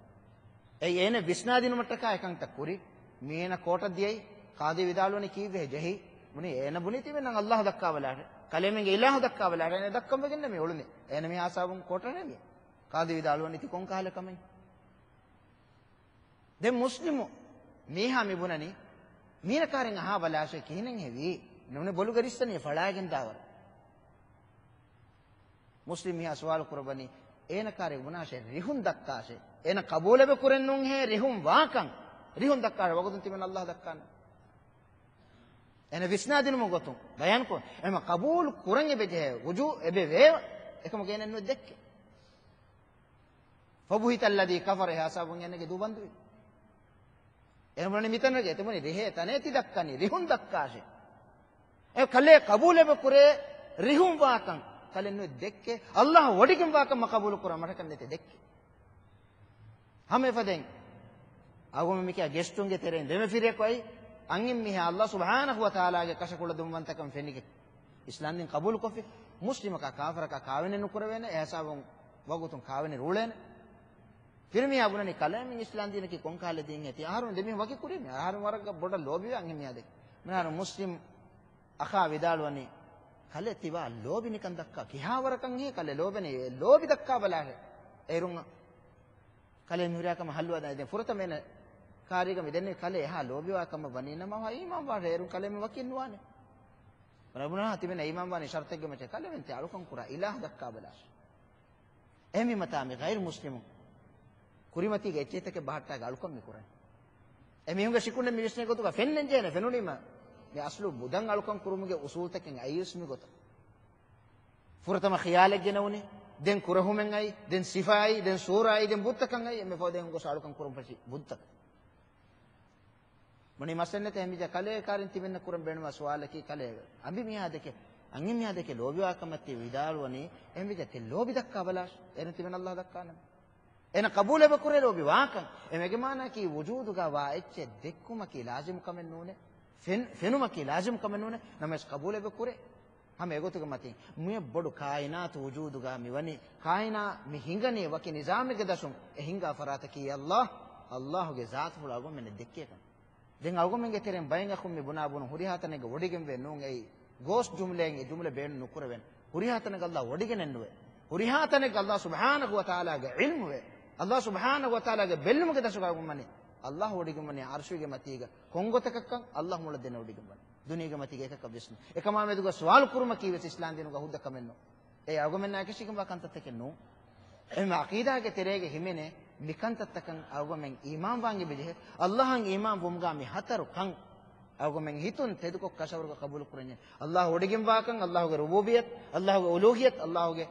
އެއީ އޭނަ ވިސްނާދިނުމަށްޓަކާ އެކަންތައް ކުރި. މީނަ ކޯޓަށް ދިޔައީ، ޤާޟީ ވިދާޅުވަނީ ކީއްވެހޭ ޖެހީ؟ ބުނީ އޭނަ ބުނީ ތިމެންނަށް ﷲ ދައްކާބަލާށޭ. ކަލޭމެންގެ އިލާހު ދައްކާބަލާށޭ. އޭނަ ދައްކަން ވެގެންނޭ މި އުޅުނީ. އޭނަ މި ހިސާބުން ކޯޓަށް ނޭނގި. ޤާޟީ ވިދާޅުވަނީ ތި ކޮން ކަހަލަ ކަމެއް؟ ދެން މުސްލިމު މީހާ މި ބުނަނީ، މީނަ ކާރިން އަހާ ބަލާށޭ ކިހިނެއްހޭ ވީ؟ ނޫނީ ބޮލުގަ ރިއްސަނީ ފަޅާގެން ދާވަރު. މުސްލިމް މީހާ ސުވާލު ކުރައްވަނީ، އޭނަ ކާރި ބުނާށޭ ރިހުން ދައްކާށޭ. އޭނަ ޤަބޫލެބެ ކުރެއްނޫންހޭ ރިހުން ވާކަން. ރިހުން ދައްކާށޭ ވަގުތުން ތިމެން ﷲ ދައްކާނެ. އޭނަ ވިސްނާދިނުމުގެ ގޮތުން ބަޔާންކޮށް، އެމަ ޤަބޫލު ކުރަން އެބަޖެހޭ، ވުޖޫ އެބަ ވޭ، އެކަމަކު އޭނަ ނުދެއްކޭ. فبهت الذي كفر، އެ ހިސާބުން އޭނަގެ ދޫ ބަންދުވި. އޭނަ ބުނަނީ މިތަނަށް އެތަނުން ރިހޭ ތަނޭ ތި ދައްކަނީ، ރިހުން ދައްކާށޭ. އެ ކަލޭ ޤަބޫލެބަ ކުރޭ ރިހުން ވާކަން. ކަލެ ނުދެއްކޭ. ﷲ ވޮޑިގެން ވާކަން މަ ޤަބޫލު ކުރާ މަށަކަށް ނެތޭ ދެއްކޭ. ހަމަ އެފަދައިން އަޅުގަނޑު މިކިޔާ ގެސްޓުންގެ ތެރެއިން ދެމަފިރިއަކު އައި، އަންހެން މީހާ ﷲ ސުބްޙާނަހޫ ވަތަޢާލާގެ ކަށަކުޅަދުންވަންތަކަން ފެނިގެން އިސްލާމްދީން ޤަބޫލުކޮށްފި. މުސްލިމަކާ ކާފަރަކާ ކާވެނެއް ނުކުރެވޭނެ، އެހިސާބުން ވަގުތުން ކާވެނި ރޫޅޭނެ. ފިރިމީހާ ބުނަނީ ކަލޭމެން އިސްލާމްދީނަކީ ކޮންކަހަލަ ދީންހޭ؟ ތި އަހަރުން ދެމީހުން ވަކި ކުރީމޭ. އަހަރުން ވަރަށް ބޮޑަށް ލޯބިވޭ އަންހެން މީހާ ދެކެ. މިހާރު މުސްލިމް އަޚާ ވިދާޅުވަނީ، ކަލޭ ތިބާ ލޯބި ނިކަން ދައްކާ، ކިހާވަރަކަށް ހޭ ކަލޭ ލޯބެނީ؟ އެ ލޯބި ދައްކާ ބަލާހޭ. އޭރުން ކަލޭ މިހުރިހާ ކަމަށް ހައްލުވާ ދާ. ދެން ފުރަތަމަ އޭނަ ކާރީގަ މި ދެންނެވި ކަލޭ އެހާ ލޯބިވާ ކަމަށް ވަނީ ނަމަ އީމާން ވާ އޭރުން ކަލޭ މި ވަކިން ނުވާނެ. ރަބުނާ ތިބެން އީމާން ވާނީ ޝަރުތެއްގެ މައްޗަށް ކަލޭ ވެން ތި އަޅުކަން ކުރާ އިލާހު ދައްކާ ބަލާށޭ. އެހެންވީމަތާ މި ޣައިރު މުސްލިމުން ކުރިމަތީގެ އެއްޗެހިތަކެއް ބަހައްޓާގެ އަޅުކަން މި ކުރަނީ. އެމީހުންގެ ޝިކުން މި ވިސްނޭ ގޮތުގަ ފެންނަން ޖެހޭނެ ފެނުނީމަ މި އަސްލު ބުދަން އަޅުކަން ކުރުމުގެ އުސޫލްތަކެއް އައިވެސް މި ގޮތަށް. ފުރަތަމަ ޚިޔާލެއް ގެނައުނީ، ދެން ކުރެހުމެއް އައި، ދެން ސިފަ އައި، ދެން ސޫރަ އައި، ދެން ބުއްތަކަން އައި، އެންމެ ފަހު ދެން ގޮސް އަޅުކަން ކުރުން ފެށި ބުއްތަކަށް. މުނި މަސައްނެތެ އެހެންވިއްޔާ ކަލޭ ކާރިން ތިމެންނަށް ކުރަން ބޭނުމާ ސުވާލަކީ ކަލޭ އަނބިމީހާ ދެކެ، އަންހެންމީހާ ދެކެ ލޯބިވާ ކަމަށް ތި ވިދާޅުވަނީ، އެހެންވިއްޔާ ތި ލޯބި ދައްކާ ބަލާށޭ. އޭރުން ތިމެން އައްލާހު ދައްކާނަމޭ. އޭނަ ޤަބޫލެއް ކުރޭ ލޯބި ވާކަން. އެމީގެ މާނައަކީ ވުޖޫދުގަ ވާ އެއްޗެއް ދެއްކުމަކީ ލާޒިމު ކަމެއް ނޫނޭ. ފެން-، ފެނުމަކީ ލާޒިމު ކަމެއް ނޫނޭ. ނަމަވެސް ޤަބޫލެއް ކުރޭ. ހަމަ އެގޮތުގެ މަތިން މި ބޮޑު ކާއިނާތު ވުޖޫދުގަ މި ވަނީ، ކާއިނާ މި ހިނގަނީ ވަކި ނިޒާމެއްގެ ދަށުން. އެ ހިނގާ ފަރާތަކީ އައްލާހް، އައްލާހުގެ ޒާތުފުޅާ އަޅުގަނޑުމެންނަށް ދެއްކޭ ކަން. ދެން އަޅުގަނޑުމެންގެ ތެރެއިން ބައެއް އަޚުން މި ބުނާ ބުނު ހުރިހާ ތަނެއްގަ ވޮޑިގެންވޭ ނޫން. އެއީ ގޯސް ޖުމްލައިން އެ ޖުމްލަ ބޭނުން ނުކުރެވޭނެ. ހުރިހާ ތަނެއްގަ އައްލާހް ވޮޑިގެނެއް ނުވޭ. ހުރިހާ ތަނެއްގަ އައްލާހް ސުބްޙާނަހު ވަތަޢާލާގެ ޢިލްމުވޭ. އައްލާހް ސުބްޙާނަހު ވަތަޢާލާގެ ބެއްލުމުގެ ދަށުގަ އަޅުގަނޑުމެން ވަނީ. އައްލާހް ވޮޑިގެން ވަނީ ޢަރްޝުގެ މަތީގަ. ކޮން ގޮތަކަށްކަން؟ އައްލާހް މޮޅަށް ދެނެ ވޮޑިގެން ވަނީ. ދުނިޔޭގެ މަތީގަ އެކަކަށް ވެސް ނު. އެކަމާ މެދުގަ ސުވާލު ކުރުމަކީ ވެސް އިސްލާމް ދީނުގަ ހުއްދަ ކަމެއް ނޫން. އެ އަޅުގަނޑުމެންނާ އެކަށީގެންވާ ކަންތައްތަކެއް ނޫން. އެހެންވެ ޢަޤީދާގެ ތެރޭގަ ހިމެނޭ މި ކަންތައްތަކަށް އަޅުގަނޑުމެން އީމާންވާން އެބަޖެހޭ. އައްލާހަށް އީމާން ވުމުގަ މި ހަތަރު ކަން އަޅުގަނޑުމެން ހިތުން ތެދުކޮށް ކަށަވަރުގަ ޤަބޫލު ކުރަންޖެހޭ. އައްލާހް ވޮޑިގެންވާކަން، އައްލާހުގެ ރުބޫބިއްޔަތު، އައްލާހުގެ އުލޫހިއްޔަތު، އައްލާހުގެ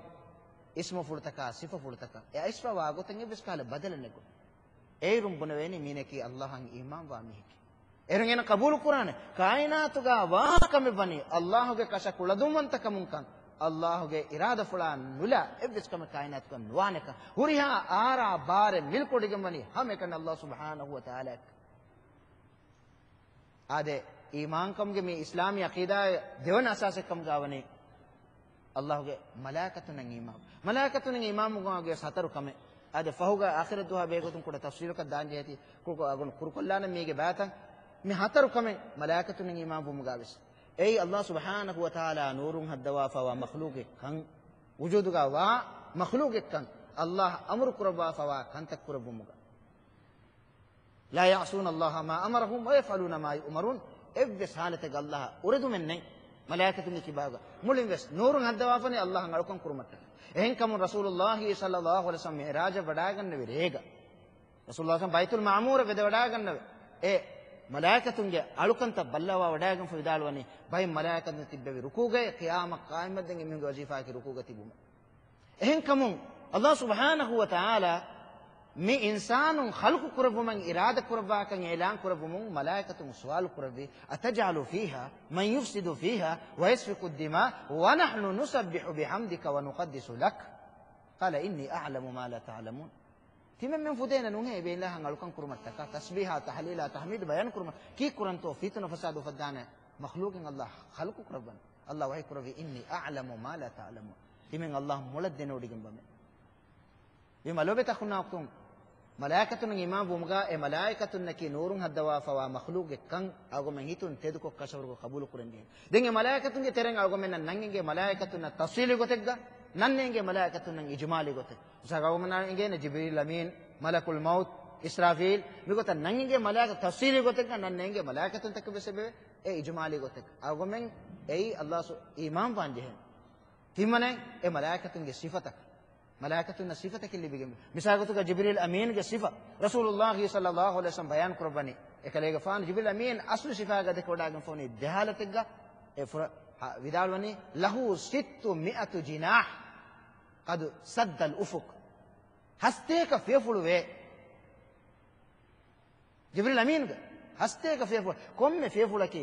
އިސްމުފުޅުތަކާ ސިފަފުޅުތަކާ. އެ އައިސްފަވާ ގޮތެއް އެއްވެސް ކަހަލަ ބަދަލެއް ނެތް. އޭރުން ބުނެވޭނީ މީނަކީ އައްލާހަށް އީމާންވާ މީހެކޭ. އޭރުން އޭނަ ޤަބޫލު ކުރާނެ. ކާއިނާތުގަ ވާ ކަމެއް ވަނީ އައްލާހުގެ ކަށަ ކުޅަދުންވަންތަ ކަމުންކަން، އައްލާހުގެ އިރާދަފުޅާ ނުލާ އެއްވެސް ކަމެއް ކާއިނާތުގަ ނުވާނެކަން. ހުރިހާ އާރާ ބާރެއް މިލްކުވޮޑިގެން ވަނީ ހަމައެކަނި އައްލާހް ސުބްޙާނަހު ވަތަޢާލާއަކަށް. އާދެ، އީމާންކަމުގެ މި އިސްލާމީ ޢަޤީދާއެއް ދެވަނަ އަސާސެއް ކަމުގަ ވަނީ، އައްލާހުގެ މަލާއިކަތުންނަށް އީމާން. މަލާއިކަތުންނަށް އީމާންވުމުގަ ވެސް ހަތަރު ކަމެއް. އާދެ، ފަހުގަ އާޚިރަތް ދުވަހާ ބެހޭގޮތުން ކުޑަ ތަފްޞީލަކަށް ދާން ޖެހޭތީ، ކުރުކޮށް އަގުން ކުރުކޮށްލާނަން މީގެ ބައިތައް. މި ހަތަރު ކަމެއް މަލާއިކަތުންނަށް އީމާންވުމުގަ ވެސް. އެއީ އައްލާހް ސުބްޙާނަހު ވަތަޢާލާ ނޫރުން ހައްދަވާފަވާ މަޚްލޫޤެއްކަން، ވުޖޫދުގަ ވާ މަޚްލޫޤެއްކަން، އައްލާހް އަމުރު ކުރައްވާފަވާ ކަންތައް ކުރެއްވުމުގަ. لا يعصون الله ما أمرهم ويفعلون ما يؤمرون. އެއްވެސް ޙާލަތެއްގަ އައްލާހަށް އުރެދުމެއް ނެތް. މަލާއިކަތުންގެ ކިބާގަ މުޅިން ވެސް ނޫރުން ހައްދަވާފަނީ އައްލާހަށް އަޅުކަން ކުރުމަށްޓަކައި. އެހެންކަމުން ރަސޫލުﷲ ޞައްލަﷲު ޢަލައިހި ވަސައްލަމް މިޢުރާޖަށް ވަޑާގަންނެވި ރޭގަ، ރަސޫލުﷲ ޞައްލަﷲު ޢަލައިހި ވަސައްލަމް ބައިތުލް މަޢުމޫރަށް ވެދެވަޑާގަންނަވެ. އެ މަލާއިކަތުންގެ އަޅުކަންތައް ބައްލަވާ ވަޑާގެންފަ ވިދާޅުވަނީ، ބައެއް މަލާއިކަތުން ތިއްބެވި ރުކޫޢުގައި، ޤިޔާމަށް ޤާއިމަށް ދެން އެމީހުންގެ ވަޒީފާއަކީ ރުކޫޢުގަ ތިބުމެއް. އެހެންކަމުން، އައްލާހު ސުބްޙާނަހު ވަތަޢާލާ މި އިންސާނުން ޚަލްޤު ކުރެއްވުމަށް އިރާދަ ކުރައްވާކަން އިޢުލާން ކުރެއްވުމުން މަލާއިކަތުން ސުވާލު ކުރެއްވި، أتجعل فيها من يفسد فيها ويسفك الدماء ونحن نسبح بحمدك ونقدس لك قال إني أعلم ما لا تعلمون. ތިމެންމެން ފުދޭނެ ނުހޭ އެބައިލާހަށް އަޅުކަން ކުރުމަށްޓަކާ، ތަސްބީޙާ، ތަހްލީލާ، ތަޙްމީދު ބަޔާން ކުރުމަށް. ކީއްކުރަންތޯ ފިތުނަ ފަސާދަ އުފައްދާނެ މަޚްލޫޤެއް އައްލާހް ޚަލްޤު ކުރައްވަން؟ އައްލާހް ވަޙީ ކުރެއްވި، إني أعلم ما لا تعلمون. ތިމެން އައްލާހް މޮޅަށް ދެނެވޮޑިގެން ބަމެ. ވީމާ ލޯބިތަ ޚުންނާކުން، މަލާއިކަތުންނަށް އީމާން ވުމުގަ އެ މަލާއިކަތުންނަކީ ނޫރުން ހައްދަވާފަވާ މަޚްލޫޤެއްކަން އަޅުގަމެން ހިތުން ތެދުކޮށް ކަށަވަރުކޮށް ޤަބޫލު ކުރަން ޖެހޭ. ދެން އެ މަލާއިކަތުންގެ ތެރެއިން އަޅުގަމެންނަށް ނަން އެނގޭ މަލާއިކަތުންނަށް ތަފްޞީލީ ގޮތެއްގަ، ނަން އެނގޭ މަލާއިކަތުންނަށް އިޖުމާލީ ގޮތެއް. މިސާލަކަށް އަޅުގަމެންނަށް އެނގޭނެ ޖިބްރީލް އަމީން، މަލަކުލް މައުތު، އިސްރާފީލް، މިގޮތަށް ނަން އެނގޭ މަލާއިކަ ތަފްޞީލީ ގޮތެއްގަ، ނަން އެނގޭ މަލާއިކަތުންތަކެއް ވެސް އެބަވޭ. އެ އިޖުމާލީ ގޮތެއް. އަޅުގަމެން އެއީ އައްލާހް ސު-، އީމާން ވާން ޖެހޭނެ. ތިންވަނައެއް އެ މަލާއިކަތުންގެ ސިފަތަކަށް. މަލާއިކަތުންނަށް ސިފަތަކެއް ލިބިގެން. މިސާލުގޮތުގަ ޖިބްރީލް އަމީންގެ ސިފަ ރަސޫލުﷲ ޞައްލަﷲު ޢަލައިހި ވަސައްލަމް ބަޔާން ކުރައްވަނީ، އެކަލޭގެފާނު ޖިބްރީލް އަމީން އަސްލު ސިފާގަ ދެކެވަޑާގެންފަވަނީ ދެ ޙާލަތެއްގަ. އެ ފުރަ-، ހަ-، ވިދާޅުވަނީ، لَهُ سِتُّمِائَةُ جَنَاحٍ قَدْ سَدَّ الْأُفُقَ. ހަސަތޭކަ ފިޔަފުޅު ވޭ. ޖިބްރީލް އަމީންގެ ހަސަތޭކަ ފިޔަފުޅު، ކޮންމެ ފިޔަފުޅަކީ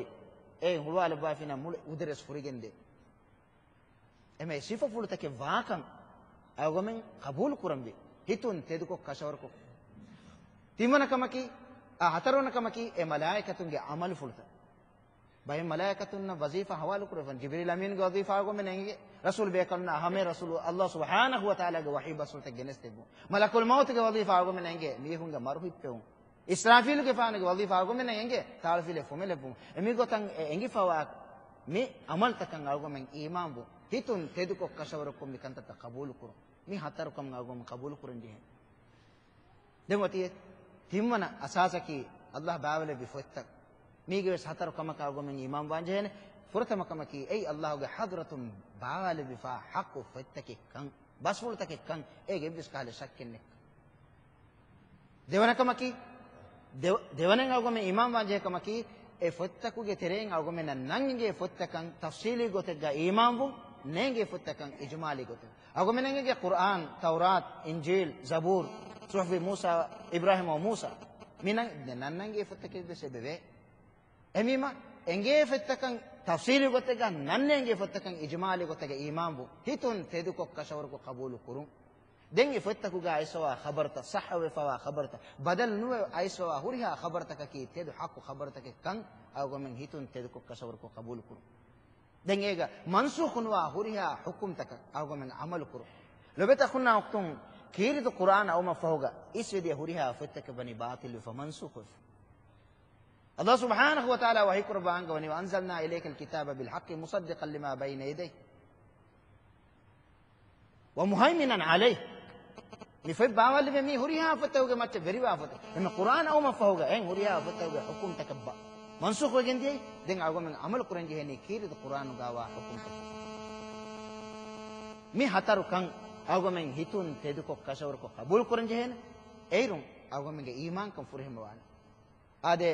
އެ ހުޅުވާލައްވާފިނަ މުޅި އުދަރެސް ފުރިގެންދޭ. އެމެ ސިފަފުޅުތަކެއް ވާކަން އަޅުގަމެން ޤަބޫލު ކުރަންވީ، ހިތުން ތެދުކޮށް ކަށަވަރުކޮށް. ތިންވަނަ ކަމަކީ، އާ، ހަތަރުވަނަ ކަމަކީ، އެ މަލާއިކަތުންގެ ޢަމަލުފުޅުތައް. ބައެއް މަލާއިކަތުންނަށް ވަޒީފާ ހަވާލު ކުރެވެން. ޖިބްރީލް އަމީންގެ ވަޒީފާ އަޅުގަމެން އެނގޭ. ރަސޫލު ބޭކަލުންނަށް ހަމަ ރަސޫލު އައްލާހް ސުބްޙާނަހު ވަތަޢާލާގެ ވަޙީ ބަސްފުޅުތައް ގެނެސްދެއްވުން. މަލަކުލް މައުތުގެ ވަޒީފާ އަޅުގަމެން އެނގޭ. މީހުންގެ މަރު ހިއްޕެވުން. އިސްރާފީލުގެފާނުގެ ވަޒީފާ އަޅުގަމެން އެނގޭ. ތާޅުފިލެއް ފުމެލެއްވުން. އެމީގޮތަށް އެ އެނގިފަވާ މި ޢަމަލުތަކަށް އަޅުގަމެން އީމާންވުން، ހިތުން ތެދުކޮށް ކަށަވަރުކޮށް މި ކަންތައްތައް ޤަބޫލުކުރުން. މި ހަތަރު ކަމަށް އަޅުގަމެން ޤަބޫލުކުރަން ޖެހޭނެ. ދެން އޮތީ ތިންވަނަ އަސާސަކީ ﷲ ބާވަލެއްވި ފޮތްތައް. މީގެ ވެސް ހަތަރު ކަމަކަށް އަޅުގަމެން އީމާންވާން ޖެހޭނެ. ފުރަތަމަ ކަމަކީ އެއީ ﷲގެ ޙަޟްރަތުން ބާވަލެއްވިފާ ޙައްޤު ފޮތްތަކެއްކަން، ބަސްފުޅުތަކެއްކަން އޭގެ އެއްވެސް ކަހަލަ ޝައްކެއް ނެތް. ދެވަނަ ކަމަކީ، ދެވ-، ދެވަނައިން އަޅުގަމެން އީމާންވާން ޖެހޭ ކަމަކީ، އެ ފޮތްތަކުގެ ތެރެއިން އަޅުގަމެންނަށް ނަން އެނގޭ ފޮތްތަކަން ތަފްޞީލީ ގޮތެއްގަ އީމާންވުން، ނޭނގޭ ފޮތްތަކަން އިޖުމާލީ ގޮތެއް. އަޅުގަމެންނަށް އެނގޭ ޤުރްއާން، ތައުރާތު، އިންޖީލް، ޒަބޫރު، ޞުޙުފި މޫސާ، އިބްރާހީމް ވަ މޫސާ. މި ނަން-، ދެ ނަން އެނގޭ ފޮތްތަކެއް ވެސް އެބަވޭ. އެހެންވީމަ، އެނގޭ ފޮތްތަކަން ތަފްޞީލީ ގޮތެއްގަ، ނަން އެނގޭ ފޮތްތަކަން އިޖުމާލީ ގޮތެއްގަ އީމާންވުން، ހިތުން ތެދުކޮށް ކަށަވަރުކޮށް ޤަބޫލު ކުރުން. ދެން އެ ފޮތްތަކުގަ އައިސްފަވާ ޚަބަރުތައް، ޞައްޙަވެފަވާ ޚަބަރުތައް، ބަދަލު ނުވެ އައިސްފަވާ ހުރިހާ ޚަބަރުތަކަކީ ތެދު ޙައްޤު ޚަބަރުތަކެއްކަން އަޅުގަމެން ހިތުން ތެދުކޮށް ކަށަވަރުކޮށް ޤަބޫލު ކުރުން. ދެން އޭގަ މަންސޫޚު ނުވާ ހުރިހާ ޙުކުމްތަކަށް އަޅުގަމެން ޢަމަލު ކުރުން. ލޮބުވެތި އަޚުންނާ އުޚްތުން، ކީރިތި ޤުރްއާން އައުމަށްފަހުގަ އިސްވެދިޔަ ހުރިހާ ފޮތްތަކެއް ވަނީ ބާޠިލްވެފަ، މަންސޫޚުވެފަ. ﷲ ސުބްޙާނަހޫ ވަތަޢާލާ ވަޙީކުރައްވާ އަންގަވަނީ، "وَأَنزَلْنَا إِلَيْكَ الْكِتَابَ بِالْحَقِّ مُصَدِّقًا لِمَا بَيْنَ يَدَيْهِ وَمُهَيْمِنًا عَلَيْهِ." މި ފޮތް ބާވާލެވޭ މީ ހުރިހާ ފޮތްތަކުގެ މައްޗަށް ވެރިވާ ފޮތެއް. އެންމެ ޤުރްއާން އައުމަށްފަހުގަ އެން ހުރިހާ ފޮތްތަކުގެ ޙުކުމްތަކަށް ބަ-، މަންސޫޚުވެގެން ދިޔައީ. ދެން އަޅުގަމެން ޢަމަލު ކުރަން ޖެހެނީ ކީރިތި ޤުރްއާނުގަވާ ޙުކުމްތަކަށް. މި ހަތަރު ކަން އަޅުގަމެން ހިތުން ތެދުކޮށް ކަށަވަރުކޮށް ޤަބޫލު ކުރަން ޖެހޭނެ. އޭރުން އަޅުގަމެންގެ އީމާންކަން ފުރިހަމަވާނެ. އާދެ،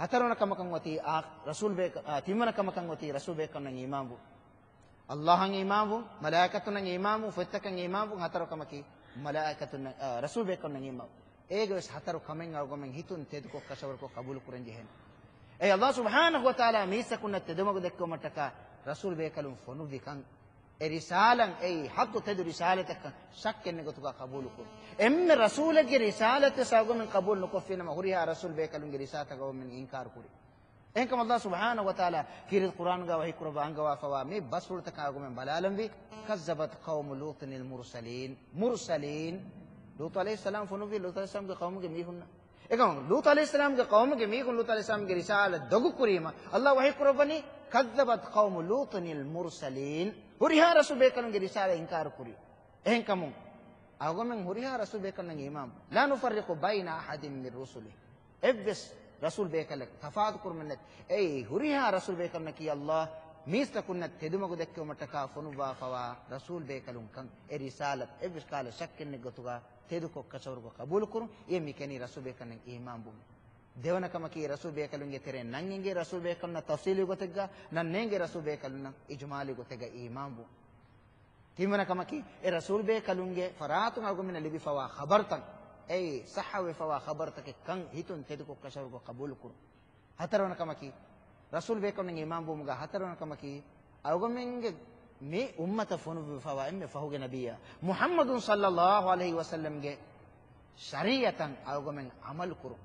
ހަތަރުވަނަ ކަމަކަށް އޮތީ އާ ރަސޫލް ބޭކަ-، އާ، ތިންވަނަ ކަމަކަށް އޮތީ ރަސޫލް ބޭކަލުންނަށް އީމާންވުން. ﷲއަށް އީމާންވުން، މަލާއިކަތުންނަށް އީމާންވުން، ފޮތްތަކަށް އީމާންވުން، ހަތަރު ކަމަކީ މަލާއިކަތުންނަށް، އާ، ރަސޫލް ބޭކަލުންނަށް އީމާންވުން. އޭގެ ވެސް ހަތަރު ކަމެއް އަޅުގަމެން ހިތުން ތެދުކޮށް ކަށަވަރުކޮށް ޤަބޫލު ކުރަން ޖެހޭނެ. އެ ﷲ ސުބްޙާނަހޫ ވަތަޢާލާ މީސްތަކުންނަށް ތެދުމަގު ދެއްކެވުމަށްޓަކާ ރަސޫލް ބޭކަލުން ފޮނުއްވިކަން، އެ ރިސާލަތް އެއީ ޙައްޤު ތެދު ރިސާލަތެއްކަން ޝައްކެއް ނެތް ގޮތުގަ ޤަބޫލުކުރުން. އެންމެ ރަސޫލެއްގެ ރިސާލަތްވެސް އަޅުގަމެން ޤަބޫލު ނުކޮށްފިނަމަ، ހުރިހާ ރަސޫލް ބޭކަލުންގެ ރިސާލަތަކަށް އަޅުގަމެން އިންކާރު ކުރި. އެހެންކަމުން ﷲ ސުބްޙާނަހޫ ވަތަޢާލާ ކީރިތި ޤުރްއާނުގަ ވަޙީކުރައްވާ އަންގަވާފަވާ މި ބަސްފުޅުތަކަށް އަޅުގަމެން ބަލާލަންވީ، كَذَّبَتْ قَوْمُ لُوطٍ الْمُرْسَلِينَ. މުރުސަލީން. ލޫޠު ޢަލައިހިއްސަލާމް ފޮނުއްވީ ލޫޠު ޢަލައިހިއްސަލާމްގެ ޤައުމުގެ މީހުންނަށް. އެކަމު ލޫޠު ޢަލައިހިއްސަލާމްގެ ޤައުމުގެ މީހުން ލޫޠު ޢަލައިހިއްސަލާމްގެ ރިސާލަތް ދޮގު ކުރީމަ، ﷲ ވަޙީކުރައްވަނީ، كَذَّبَتْ قَوْمُ لُوطٍ الْمُرْسَلِينَ. ހުރިހާ ރަސޫލް ބޭކަލުންގެ ރިސާލަތް އިންކާރު ކުރި. އެހެންކަމުން، އަޅުގަމެން ހުރިހާ ރަސޫލް ބޭކަލުންނަށް އީމާން، لَا نُفَرِّقُ بَيْنَ أَحَدٍ مِّن رُّسُلِهِ. އެއްވެސް ރަސޫލް ބޭކަލެއް ތަފާތު ކުރުމެއް ނެތް. އެއީ ހުރިހާ ރަސޫލް ބޭކަލުންނަކީ ﷲ މީސްތަކުންނަށް ތެދުމަގު ދެއްކެވުމަށްޓަކާ ފޮނުއްވާފަވާ ރަސޫލް ބޭކަލުންކަން. އެ ރިސާލަތް އެއްވެސް ކަހަލަ ޝައްކެއް ނެތް ގޮތުގަ ތެދުކޮށް ކަށަވަރުކޮށް ޤަބޫލުކުރުން. އެ މި ކިޔަނީ ރަސޫލް ބޭކަލުންނަށް އީމާންވުން. ދެވަނަ ކަމަކީ ރަސޫލް ބޭކަލުންގެ ތެރެއިން ނަން އެނގޭ ރަސޫލް ބޭކަލުންނަށް ތަފްޞީލީ ގޮތެއްގަ، ނަން ނޭނގޭ ރަސޫލް ބޭކަލުންނަށް އިޖުމާލީ ގޮތެއްގަ އީމާންވުން. ތިންވަނަ ކަމަކީ، އެ ރަސޫލް ބޭކަލުންގެ ފަރާތުން އަޅުގަނޑުމެންނަށް ލިބިފަވާ ޚަބަރުތައް، އެއީ ޞައްޙަވެފަވާ ޚަބަރުތަކެއްކަން ހިތުން ތެދުކޮށް ކަށަވަރުކޮށް ޤަބޫލުކުރުން. ހަތަރުވަނަ ކަމަކީ، ރަސޫލް ބޭކަލުން އީމާންވުމުގަ ހަތަރުވަނަ ކަމަކީ، އަޅުގަނޑުމެންގެ މި އުއްމަތަށް ފޮނުއްވިފަވާ އެންމެ ފަހުގެ ނަބިއްޔާ މުޙައްމަދު ޞައްލައްލާހު ޢަލައިހި ވަސައްލަމްގެ ޝަރީޢަތަށް އަޅުގަމެން ޢަމަލު ކުރުން.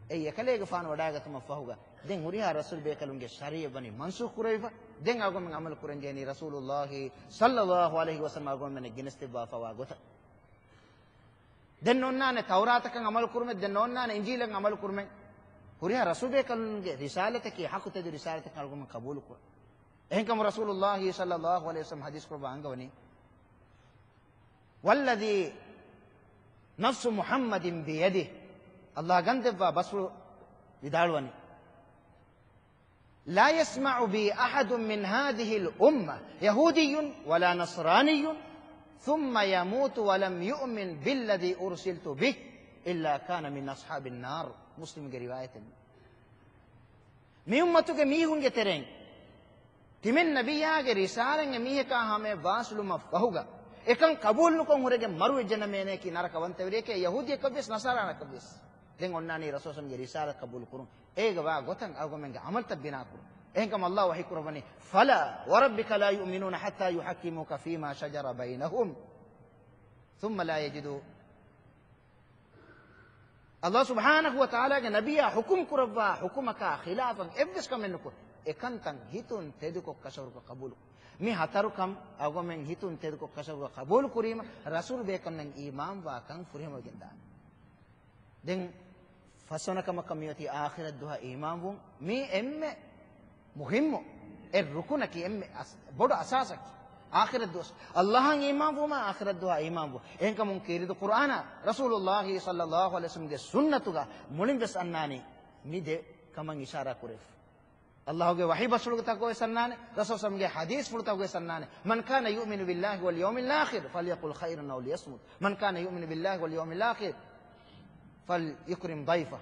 އެއީ އެކަލޭގެފާނު ވަޑައިގަތުމަށް ފަހުގަ، ދެން ހުރިހާ ރަސޫލް ބޭކަލުންގެ ޝަރީޢަތް ވަނީ މަންސޫޚް ކުރެވިފަ. ދެން އަޅުގަމެން ޢަމަލު ކުރަން ޖެހެނީ ރަސޫލުއްލާހި ޞައްލައްލާހު ޢަލައިހި ވަސައްލަމް އަޅުގަމެންނަށް ގެނެސްދެއްވާފަވާ ގޮތަށް. ދެން އޮންނާނެ ތައުރާތަކަށް ޢަމަލު ކުރުމެއް، ދެން އޮންނާނެ އިންޖީލަށް ޢަމަލު ކުރުމެއް. ހުރިހާ ރަސޫލް ބޭކަލުންގެ ރިސާލަތަކީ ޙައްޤު ތެދު ރިސާލަތަކަށް އަޅުގަމެން ޤަބޫލު ކުރަން. އެހެންކަމުން ރަސޫލުއްލާހި ޞައްލައްލާހު ޢަލައިހި ވަސައްލަމް ޙަދީޘް ކުރައްވާ އަންގަވަނީ، وَالَّذِي نَفْسُ مُحَمَّدٍ بِيَدِهِ، ﷲ ގަންދެއްވާ ބަސްފުޅު ވިދާޅުވަނީ، لَا يَسْمَعُ بِي أَحَدٌ مِّنْ هَٰذِهِ الْأُمَّةِ يَهُودِيٌّ وَلَا نَصْرَانِيٌّ ثُمَّ يَمُوتُ وَلَمْ يُؤْمِن بِالَّذِي أُرْسِلْتُ بِهِ إِلَّا كَانَ مِنْ أَصْحَابِ النَّارِ. މުސްލިމްގެ ރިވާޔަތެއް. މި އުއްމަތުގެ މީހުންގެ ތެރެއިން ތިމަން ނަބިއްޔާގެ ރިސާލަތް އެ މީހަކާ ހަމަޔަށް ވާސިލުމަށް ފަހުގަ، އެކަން ޤަބޫލު ނުކޮށް ހުރެގެން މަރުވެއްޖެނަމޭނެއަކީ ނަރަކަވަންތަވެރިއެކޭ، ޔަހޫދިއްޔަކަށްވިޔަސް ނަޞާރާނަކަށްވިޔަސް. ދެން އޮންނާނީ ރަސޫލު ސަމްގެ ރިސާލަތް ޤަބޫލު ކުރުން. އޭގަ ވާ ގޮތަށް އަޅުގަމެންގެ ޢަމަލުތައް ބިނާކުރުން. އެހެންކަމުން ﷲ ވަޙީ ކުރައްވަނީ، فَلَا وَرَبِّكَ لَا يُؤْمِنُونَ حَتَّىٰ يُحَكِّمُوكَ فِيمَا شَجَرَ بَيْنَهُمْ ثُمَّ لَا يَجِدُوا ﷲ ސުބްޙާނަހޫ ވަތަޢާލާގެ ނަބިއްޔާ ޙުކުމް ކުރައްވާ ޙުކުމަކާ ޚިލާފަށް އެއްވެސް ކަމެއް ނުކޮށް، އެކަންތައް ހިތުން ތެދުކޮށް ކަށަވަރުކޮށް ޤަބޫލު. މި ހަތަރު ކަން އަޅުގަމެން ހިތުން ތެދުކޮށް ކަށަވަރުކޮށް ޤަބޫލު ކުރީމަ، ރަސޫލު ބޭކަލުންނަށް އީމާންވާ ކަން ފުރިހަމަވެގެންދާނެ. ދެން ފަސްވަނަ ކަމަކަށް މިއޮތީ އާޚިރަތް ދުވަހަށް އީމާންވުން. މީ އެންމެ މުހިއްމު އެއް ރުކުނަކީ، އެންމެ އަސް-، ބޮޑު އަސާސަކީ އާޚިރަތް ދުވަސް، އައްލާހަށް އީމާން ވުމާ އާޚިރަތް ދުވަހަށް އީމާން ވުން. އެހެންކަމުން ކީރިތި ޤުރްއާނާ ރަސޫލުއްލާހި ޞައްލައްލާހު ޢަލައިހި ވަސައްލަމްގެ ސުންނަތުގަ މުޅިން ވެސް އަންނާނީ މި ދެ ކަމަށް އިޝާރާ ކުރެވިފަ. އައްލާހުގެ ވަޙީ ބަސްފުޅުތަކުގަ ވެސް އަންނާނެ، ރަސޫލު ސަމްގެ ޙަދީޘްފުޅުތަކުގަ ވެސް އަންނާނެ، "من كان يؤمن بالله واليوم الآخر فليقل خيرا أو ليصمت، من كان يؤمن بالله واليوم الآخر فليكرم ضيفه."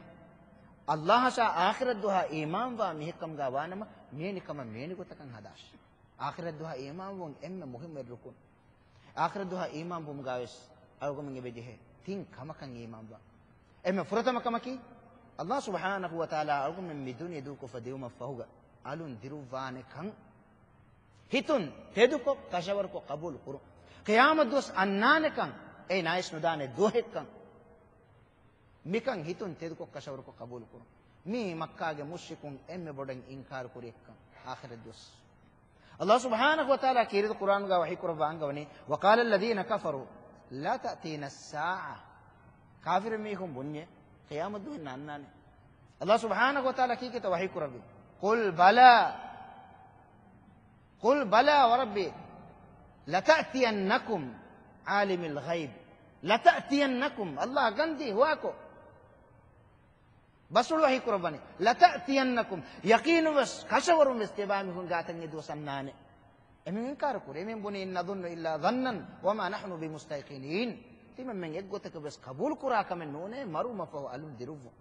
އައްލާހަށާ އާޚިރަތް ދުވަހާ އީމާންވާ މީހެއްކަމުގަ ވާނަމަ، މިވެނިކަމަށް މިވެނި ގޮތަކަށް ހަދާށި. އާޚިރަތް ދުވަހާ އީމާންވުން އެންމެ މުހިއްމު ރުކުން. އާޚިރަތް ދުވަހާ އީމާންވުމުގަ ވެސް އަޅުގަނޑުމެން އެބަޖެހޭ ތިން ކަމަކަށް އީމާންވާ. އެންމެ ފުރަތަމަ ކަމަކީ، އައްލާހު ސުބްޙާނަހު ވަތަޢާލާ އަޅުގަނޑުމެން މި ދުނިޔެ ދޫކޮށްފަ ދިއުމަށްފަހުގަ އަލުން ދިރުއްވާނެކަން ހިތުން ތެދުކޮށް ކަށަވަރުކޮށް ޤަބޫލު ކުރުން. ޤިޔާމަތް ދުވަސް އަންނާނެކަން، އެއީ ނައިސް ނުދާނެ ދުވަހެއްކަން، މިކަން ހިތުން ތެދުކޮށް ކަށަވަރުކޮށް ޤަބޫލު ކުރުން. މީ މައްކާގެ މުޝްރިކުން އެންމެ ބޮޑަށް އިންކާރު ކުރި އެއްކަން، އާޚިރަތް ދުވަސް. އައްލާހު ސުބްޙާނަހު ވަތަޢާލާ ކީރިތި ޤުރްއާނުގަ ވަޙީ ކުރައްވާ އަންގަވަނީ، "وقال الذين كفروا لا تأتينا الساعة." ކާފިރު މީހުން ބުންޏޭ، ޤިޔާމަތް ދުވަހެއް ނާންނާނެ. އައްލާހު ސުބްޙާނަހު ވަތަޢާލާ ކީކޭތަ ވަޙީ ކުރެއްވީ؟ "قل بلى، قل بلى وربي لتأتينكم عالم الغيب لتأتينكم." އައްލާހަށް ގަންދީ ހުވާކޮށް. ބަސްފުޅު ވަޙީ ކުރައްވަނީ، "لتأتينكم." ޔަޤީނުން ވެސް، ކަށަވަރުން ވެސް ތިޔަބައިމީހުން ގާތަށް އެ ދުވަސް އަންނާނެ. އެމީހުން އިންކާރު ކުރޭ. އެމީހުން ބުނީ، "إِنْ نَظُنُّ إِلَّا ظَنًّا وَمَا نَحْنُ بِمُسْتَيْقِنِينَ." ތިމަންމެން އެއްގޮތަކަށް ވެސް ޤަބޫލު ކުރާ ކަމެއް ނޫނޭ މަރުވުމަށްފަހު އަލުން ދިރުއްވުން.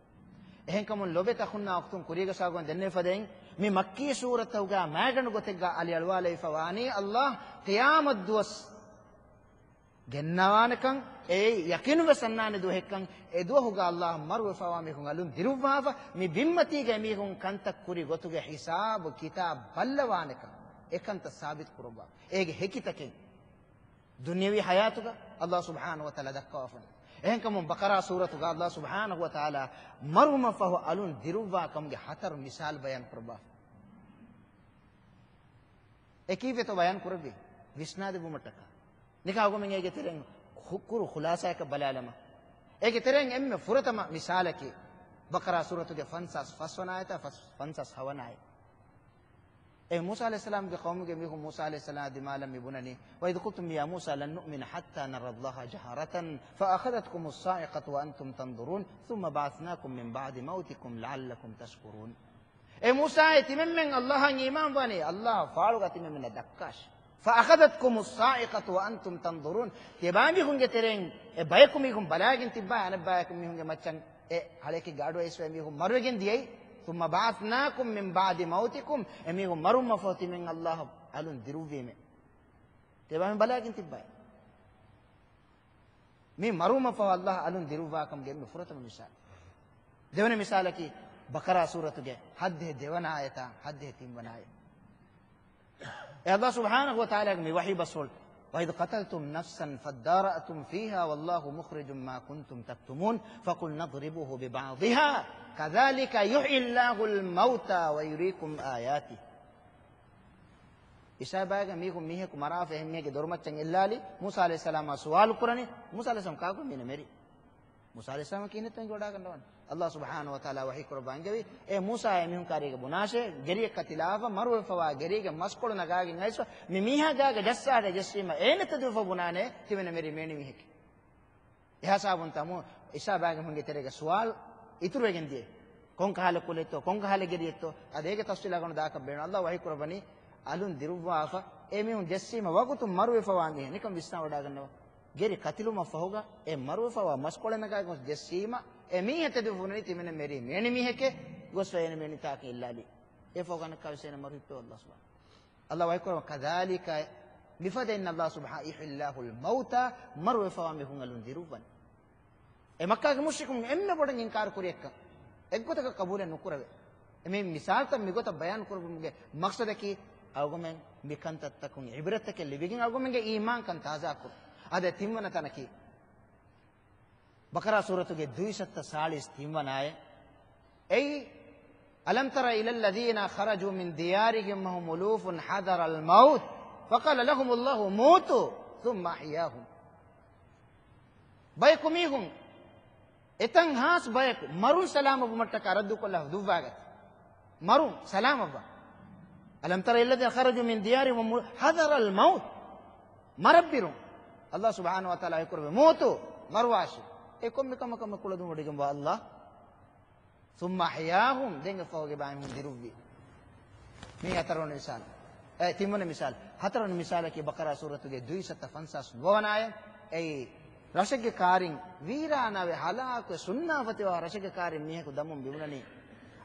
އެހެންކަމުން ލޮބުވެތި އަޚުންނާ އުޚްތުން، ކުރީގަ ސާގޮން ދެންނެވިފަދައިން، މި މައްކީ ސޫރަތްތަކުގަ މައިގަނޑު ގޮތެއްގަ އަލިއަޅުވާލެވިފަ ވާނީ އައްލާހު ޤިޔާމަތް ދުވަސް ގެންނަވާނެކަން، އެއީ ޔަޤީނުން ވެސް އަންނާނެ ދުވަހެއްކަން، އެ ދުވަހުގަ އައްލާހު މަރުވެފަވާ މީހުން އަލުން ދިރުއްވާފަ، މި ބިންމަތީގަ އެމީހުން ކަންތައް ކުރި ގޮތުގެ ހިސާބު ކިތާބު ބައްލަވާނެކަން، އެކަންތައް ސާބިތު ކުރައްވާ. އޭގެ ހެކިތަކެއް ދުނިޔަވީ ޙަޔާތުގަ އައްލާހު ސުބްޙާނަހު ވަތަޢާލާ ދައްކަވާފަ. އެހެންކަމުން ބަޤަރާ ސޫރަތުގަ އައްލާހު ސުބްޙާނަހު ވަތަޢާލާ މަރުވުމަށްފަހު އަލުން ދިރުއްވާ ކަމުގެ ހަތަރު މިސާލު ބަޔާން ކުރައްވާފަ. އެ ކީއްވެތޯ ބަޔާން ކުރެއްވީ؟ ވިސްނާދެއްވުމަށްޓަކާ. ނިކާ އަޅުގަނޑުމެން އޭގެ ތެރެއިން ޚު-، ކުރު ޚުލާސާއަކަށް ބަލާލަމާ. އޭގެ ތެރެއިން އެންމެ ފުރަތަމަ މިސާލަކީ، ބަޤަރާ ސޫރަތުގެ ފަންސާސް ފަސްވަނަ އާޔަތާ ފަސް-، ފަންސާސް ހަވަނަ އާޔަތް. އޭ މޫސާ ޢަލައިހިއްސަލާމްގެ ޤައުމުގެ މީހުން މޫސާ ޢަލައިހިއްސަލާމަށް ދިމާލަށް މި ބުނަނީ، "وإذ قلتم يا موسى لن نؤمن حتى نرى الله جهرة فأخذتكم الصاعقة وأنتم تنظرون ثم بعثناكم من بعد موتكم لعلكم تشكرون." އޭ މޫސާއޭ، ތިމަންމެން އައްލާހަށް އީމާންވާނީ، އައްލާހަށް ފާޅުގަ ތިމަންމެންނަށް ދައްކާށި. فأخذتكم الصاعقة وأنتم تنظرون. ތިޔަބައިމީހުންގެ ތެރެއިން އެ ބަޔަކު މީހުން ބަލާގެން ތިއްބާ، އަނެއް ބަޔަކު މީހުންގެ މައްޗަށް އެ ހަޅޭކި ގާޑު އައިސްފަ އެމީހުން މަރުވެގެން ދިޔައީ. ثم بعثناكم من بعد موتكم، އެމީހުން މަރުވުމަށްފަހު ތިމަން އައްލާހު އަލުން ދިރުއްވީމޭ. ތިޔަބައިމީހުން ބަލާގެން ތިއްބާ. މި މަރުވުމަށްފަހު އައްލާހު އަލުން ދިރުއްވާކަމުގެ އެންމެ ފުރަތަމަ މިސާލު. ދެވަނަ މިސާލަކީ، ބަޤަރާ ސޫރަތުގެ ހައްދިހަ ދެވަނަ އާޔަތާ ހައްދިހަ ތިންވަނަ އާޔަތް. އެ އައްލާހު ސުބްޙާނަހު ވަތަޢާލާގެ މި ވަޙީ ބަސްފުޅު، "وإذ قتلتم نفسا فادارأتم فيها والله مخرج ما كنتم تكتمون فقلنا اضربوه ببعضها كذلك يحيي الله الموتى ويريكم آياته." އިސާބާގެ މީހުން މީހަކު މަރާފަ އެހެން މީހެއްގެ ދޮރުމައްޗަށް އެއްލާލި، މޫސާ ޢަލައިހިއްސަލާމާ ސުވާލު ކުރަނީ، މޫސާ ޢަލައިހިއްސަލާމް ކާކު މީނަ މެރި؟ މޫސާ ޢަލައިހިއްސަލާމް ކީނެތަން ވަޑާގަންނަވަން. އައްލާހު ސުބްޙާނަހު ވަތަޢާލާ ވަޙީ ކުރައްވާ އަންގެވި، އޭ މޫސާ، އެމީހުން ކާރީގަ ބުނާށޭ، ގެރިއަށް ކަތިލާފަ މަރުވެފަވާ ގެރީގެ މަސްކޮޅު ނަގާގެން އައިސްފަ، މި މީހާ ގާގަ ޖައްސާށޭ، ޖެއްސީމަ އޭނަ ތެދުވެފަ ބުނާނޭ، ތިމެން މެރީ މޭނި މީހެކޭ. އެހާ ސަބަބުން ތަމު އިސާ ބާގެ މީހުންގެ ތެރޭގަ ސުވާލު އިތުރުވެގެން ދިޔަ. ކޮންކަހަލަ ކުލެއްތޯ، ކޮންކަހަލަ ގެރިއެއްތޯ، އަދި އޭގެ ތަފްސީލާ ގަނޑު ދާކަށް ބޭނުން. އައްލާހު ވަޙީ ކުރައްވަނީ، އަލުން ދިރުއްވާފަ، އެ މީހުން ޖެއްސީމަ ވަގުތު މަރުވެފަވާ މީހެއް. ނިކަން ވިސްނާވަޑާގަންނަވަ. ގެރި ކަތިލުމަށްފަހުގަ، އެ މަރުވެފަވާ މަސްކޮޅެއް ނަގާ ގޮސް ޖެއްސީމަ، އެ މީހެއް ތެދުވެފަ ބުނަނީ ތިމެން މެރީ މޭނި މީހެކޭ، ގޮސްފަ އޭނަ މޭނި ތާކަށް އެއްލާލީ. އެ ފަހުގަ އަނެއްކާވެސް އޭނަ މަރު ހިއްޕެވި އައްލާހު ސުބްޙާނަހު. އައްލާހު ވަޙީ ކުރައްވަ، كذلك، މިފަދައިން އައްލާހު ސުބްޙާ-، يحيي الله الموتى، މަރުވެފަވާ މީހުން އަލުން ދިރުއްވަނީ. އެ މައްކާގެ މުޝްރިކުން އެންމެ ބޮޑަށް އިންކާރު ކުރި އެއްކަން، އެއްގޮތަކަށް ޤަބޫލެއް ނުކުރެވޭ. އެ މި މިސާލުތައް މިގޮތަށް ބަޔާން ކުރުމުގެ މަޤްޞަދަކީ، އަޅުގަނޑުމެން މި ކަންތައްތަކުން ޢިބްރަތްތަކެއް ލިބިގެން އަޅުގަނޑުމެންގެ އީމާންކަން ތާޒާކުރުން. އާދެ، ތިންވަނަ ތަނަކީ، ބަޤަރާ ސޫރަތުގެ ދުއިސައްތަ ސާޅީސް ތިންވަނަ އާޔަތް. އެއީ، ألم تر إلى الذين خرجوا من ديارهم وهم ألوف حذر الموت فقال لهم الله موتوا ثم أحياهم. ބަޔަކު މީހުން، އެތަން ހާސް ބަޔަކު މަރުން ސަލާމަތްވުމަށްޓަކާ ރައްދުކޮށްލާ ދުއްވާގަތީ. މަރުން ސަލާމަތްވާ. ألم تر إلى الذين خرجوا من ديارهم وهم حذر الموت. މަރަށް ބިރުން. ﷲ ސުބްޙާނަހޫ ވަތަޢާލާ ވަޙީ ކުރެއްވި، مُوتوا، މަރުވާށި. އެ ކޮންމެ ކަމަކަށް ކުޅަދުން ވޮޑިގެންވާ ﷲ. ثم أحياهم، ދެން އެ ފަހުގެ ބައިމީހުން ދިރުއްވި. މީ ހަތަރުވަނަ މިސާލު. އެ، ތިންވަނަ މިސާލު. ހަތަރުވަނަ މިސާލަކީ ބަޤަރާ ސޫރަތުގެ ދުއިސައްތަ ފަންސާސް ނުވަވަނަ އާޔަތް. އެއީ، ރަށެއްގެ ކާރިން ވީރާނާވެ ހަލާކުވެ ސުންނާފަތިވާ ރަށެއްގެ ކާރިން މީހަކު ދަމުން ބިމުނަނީ.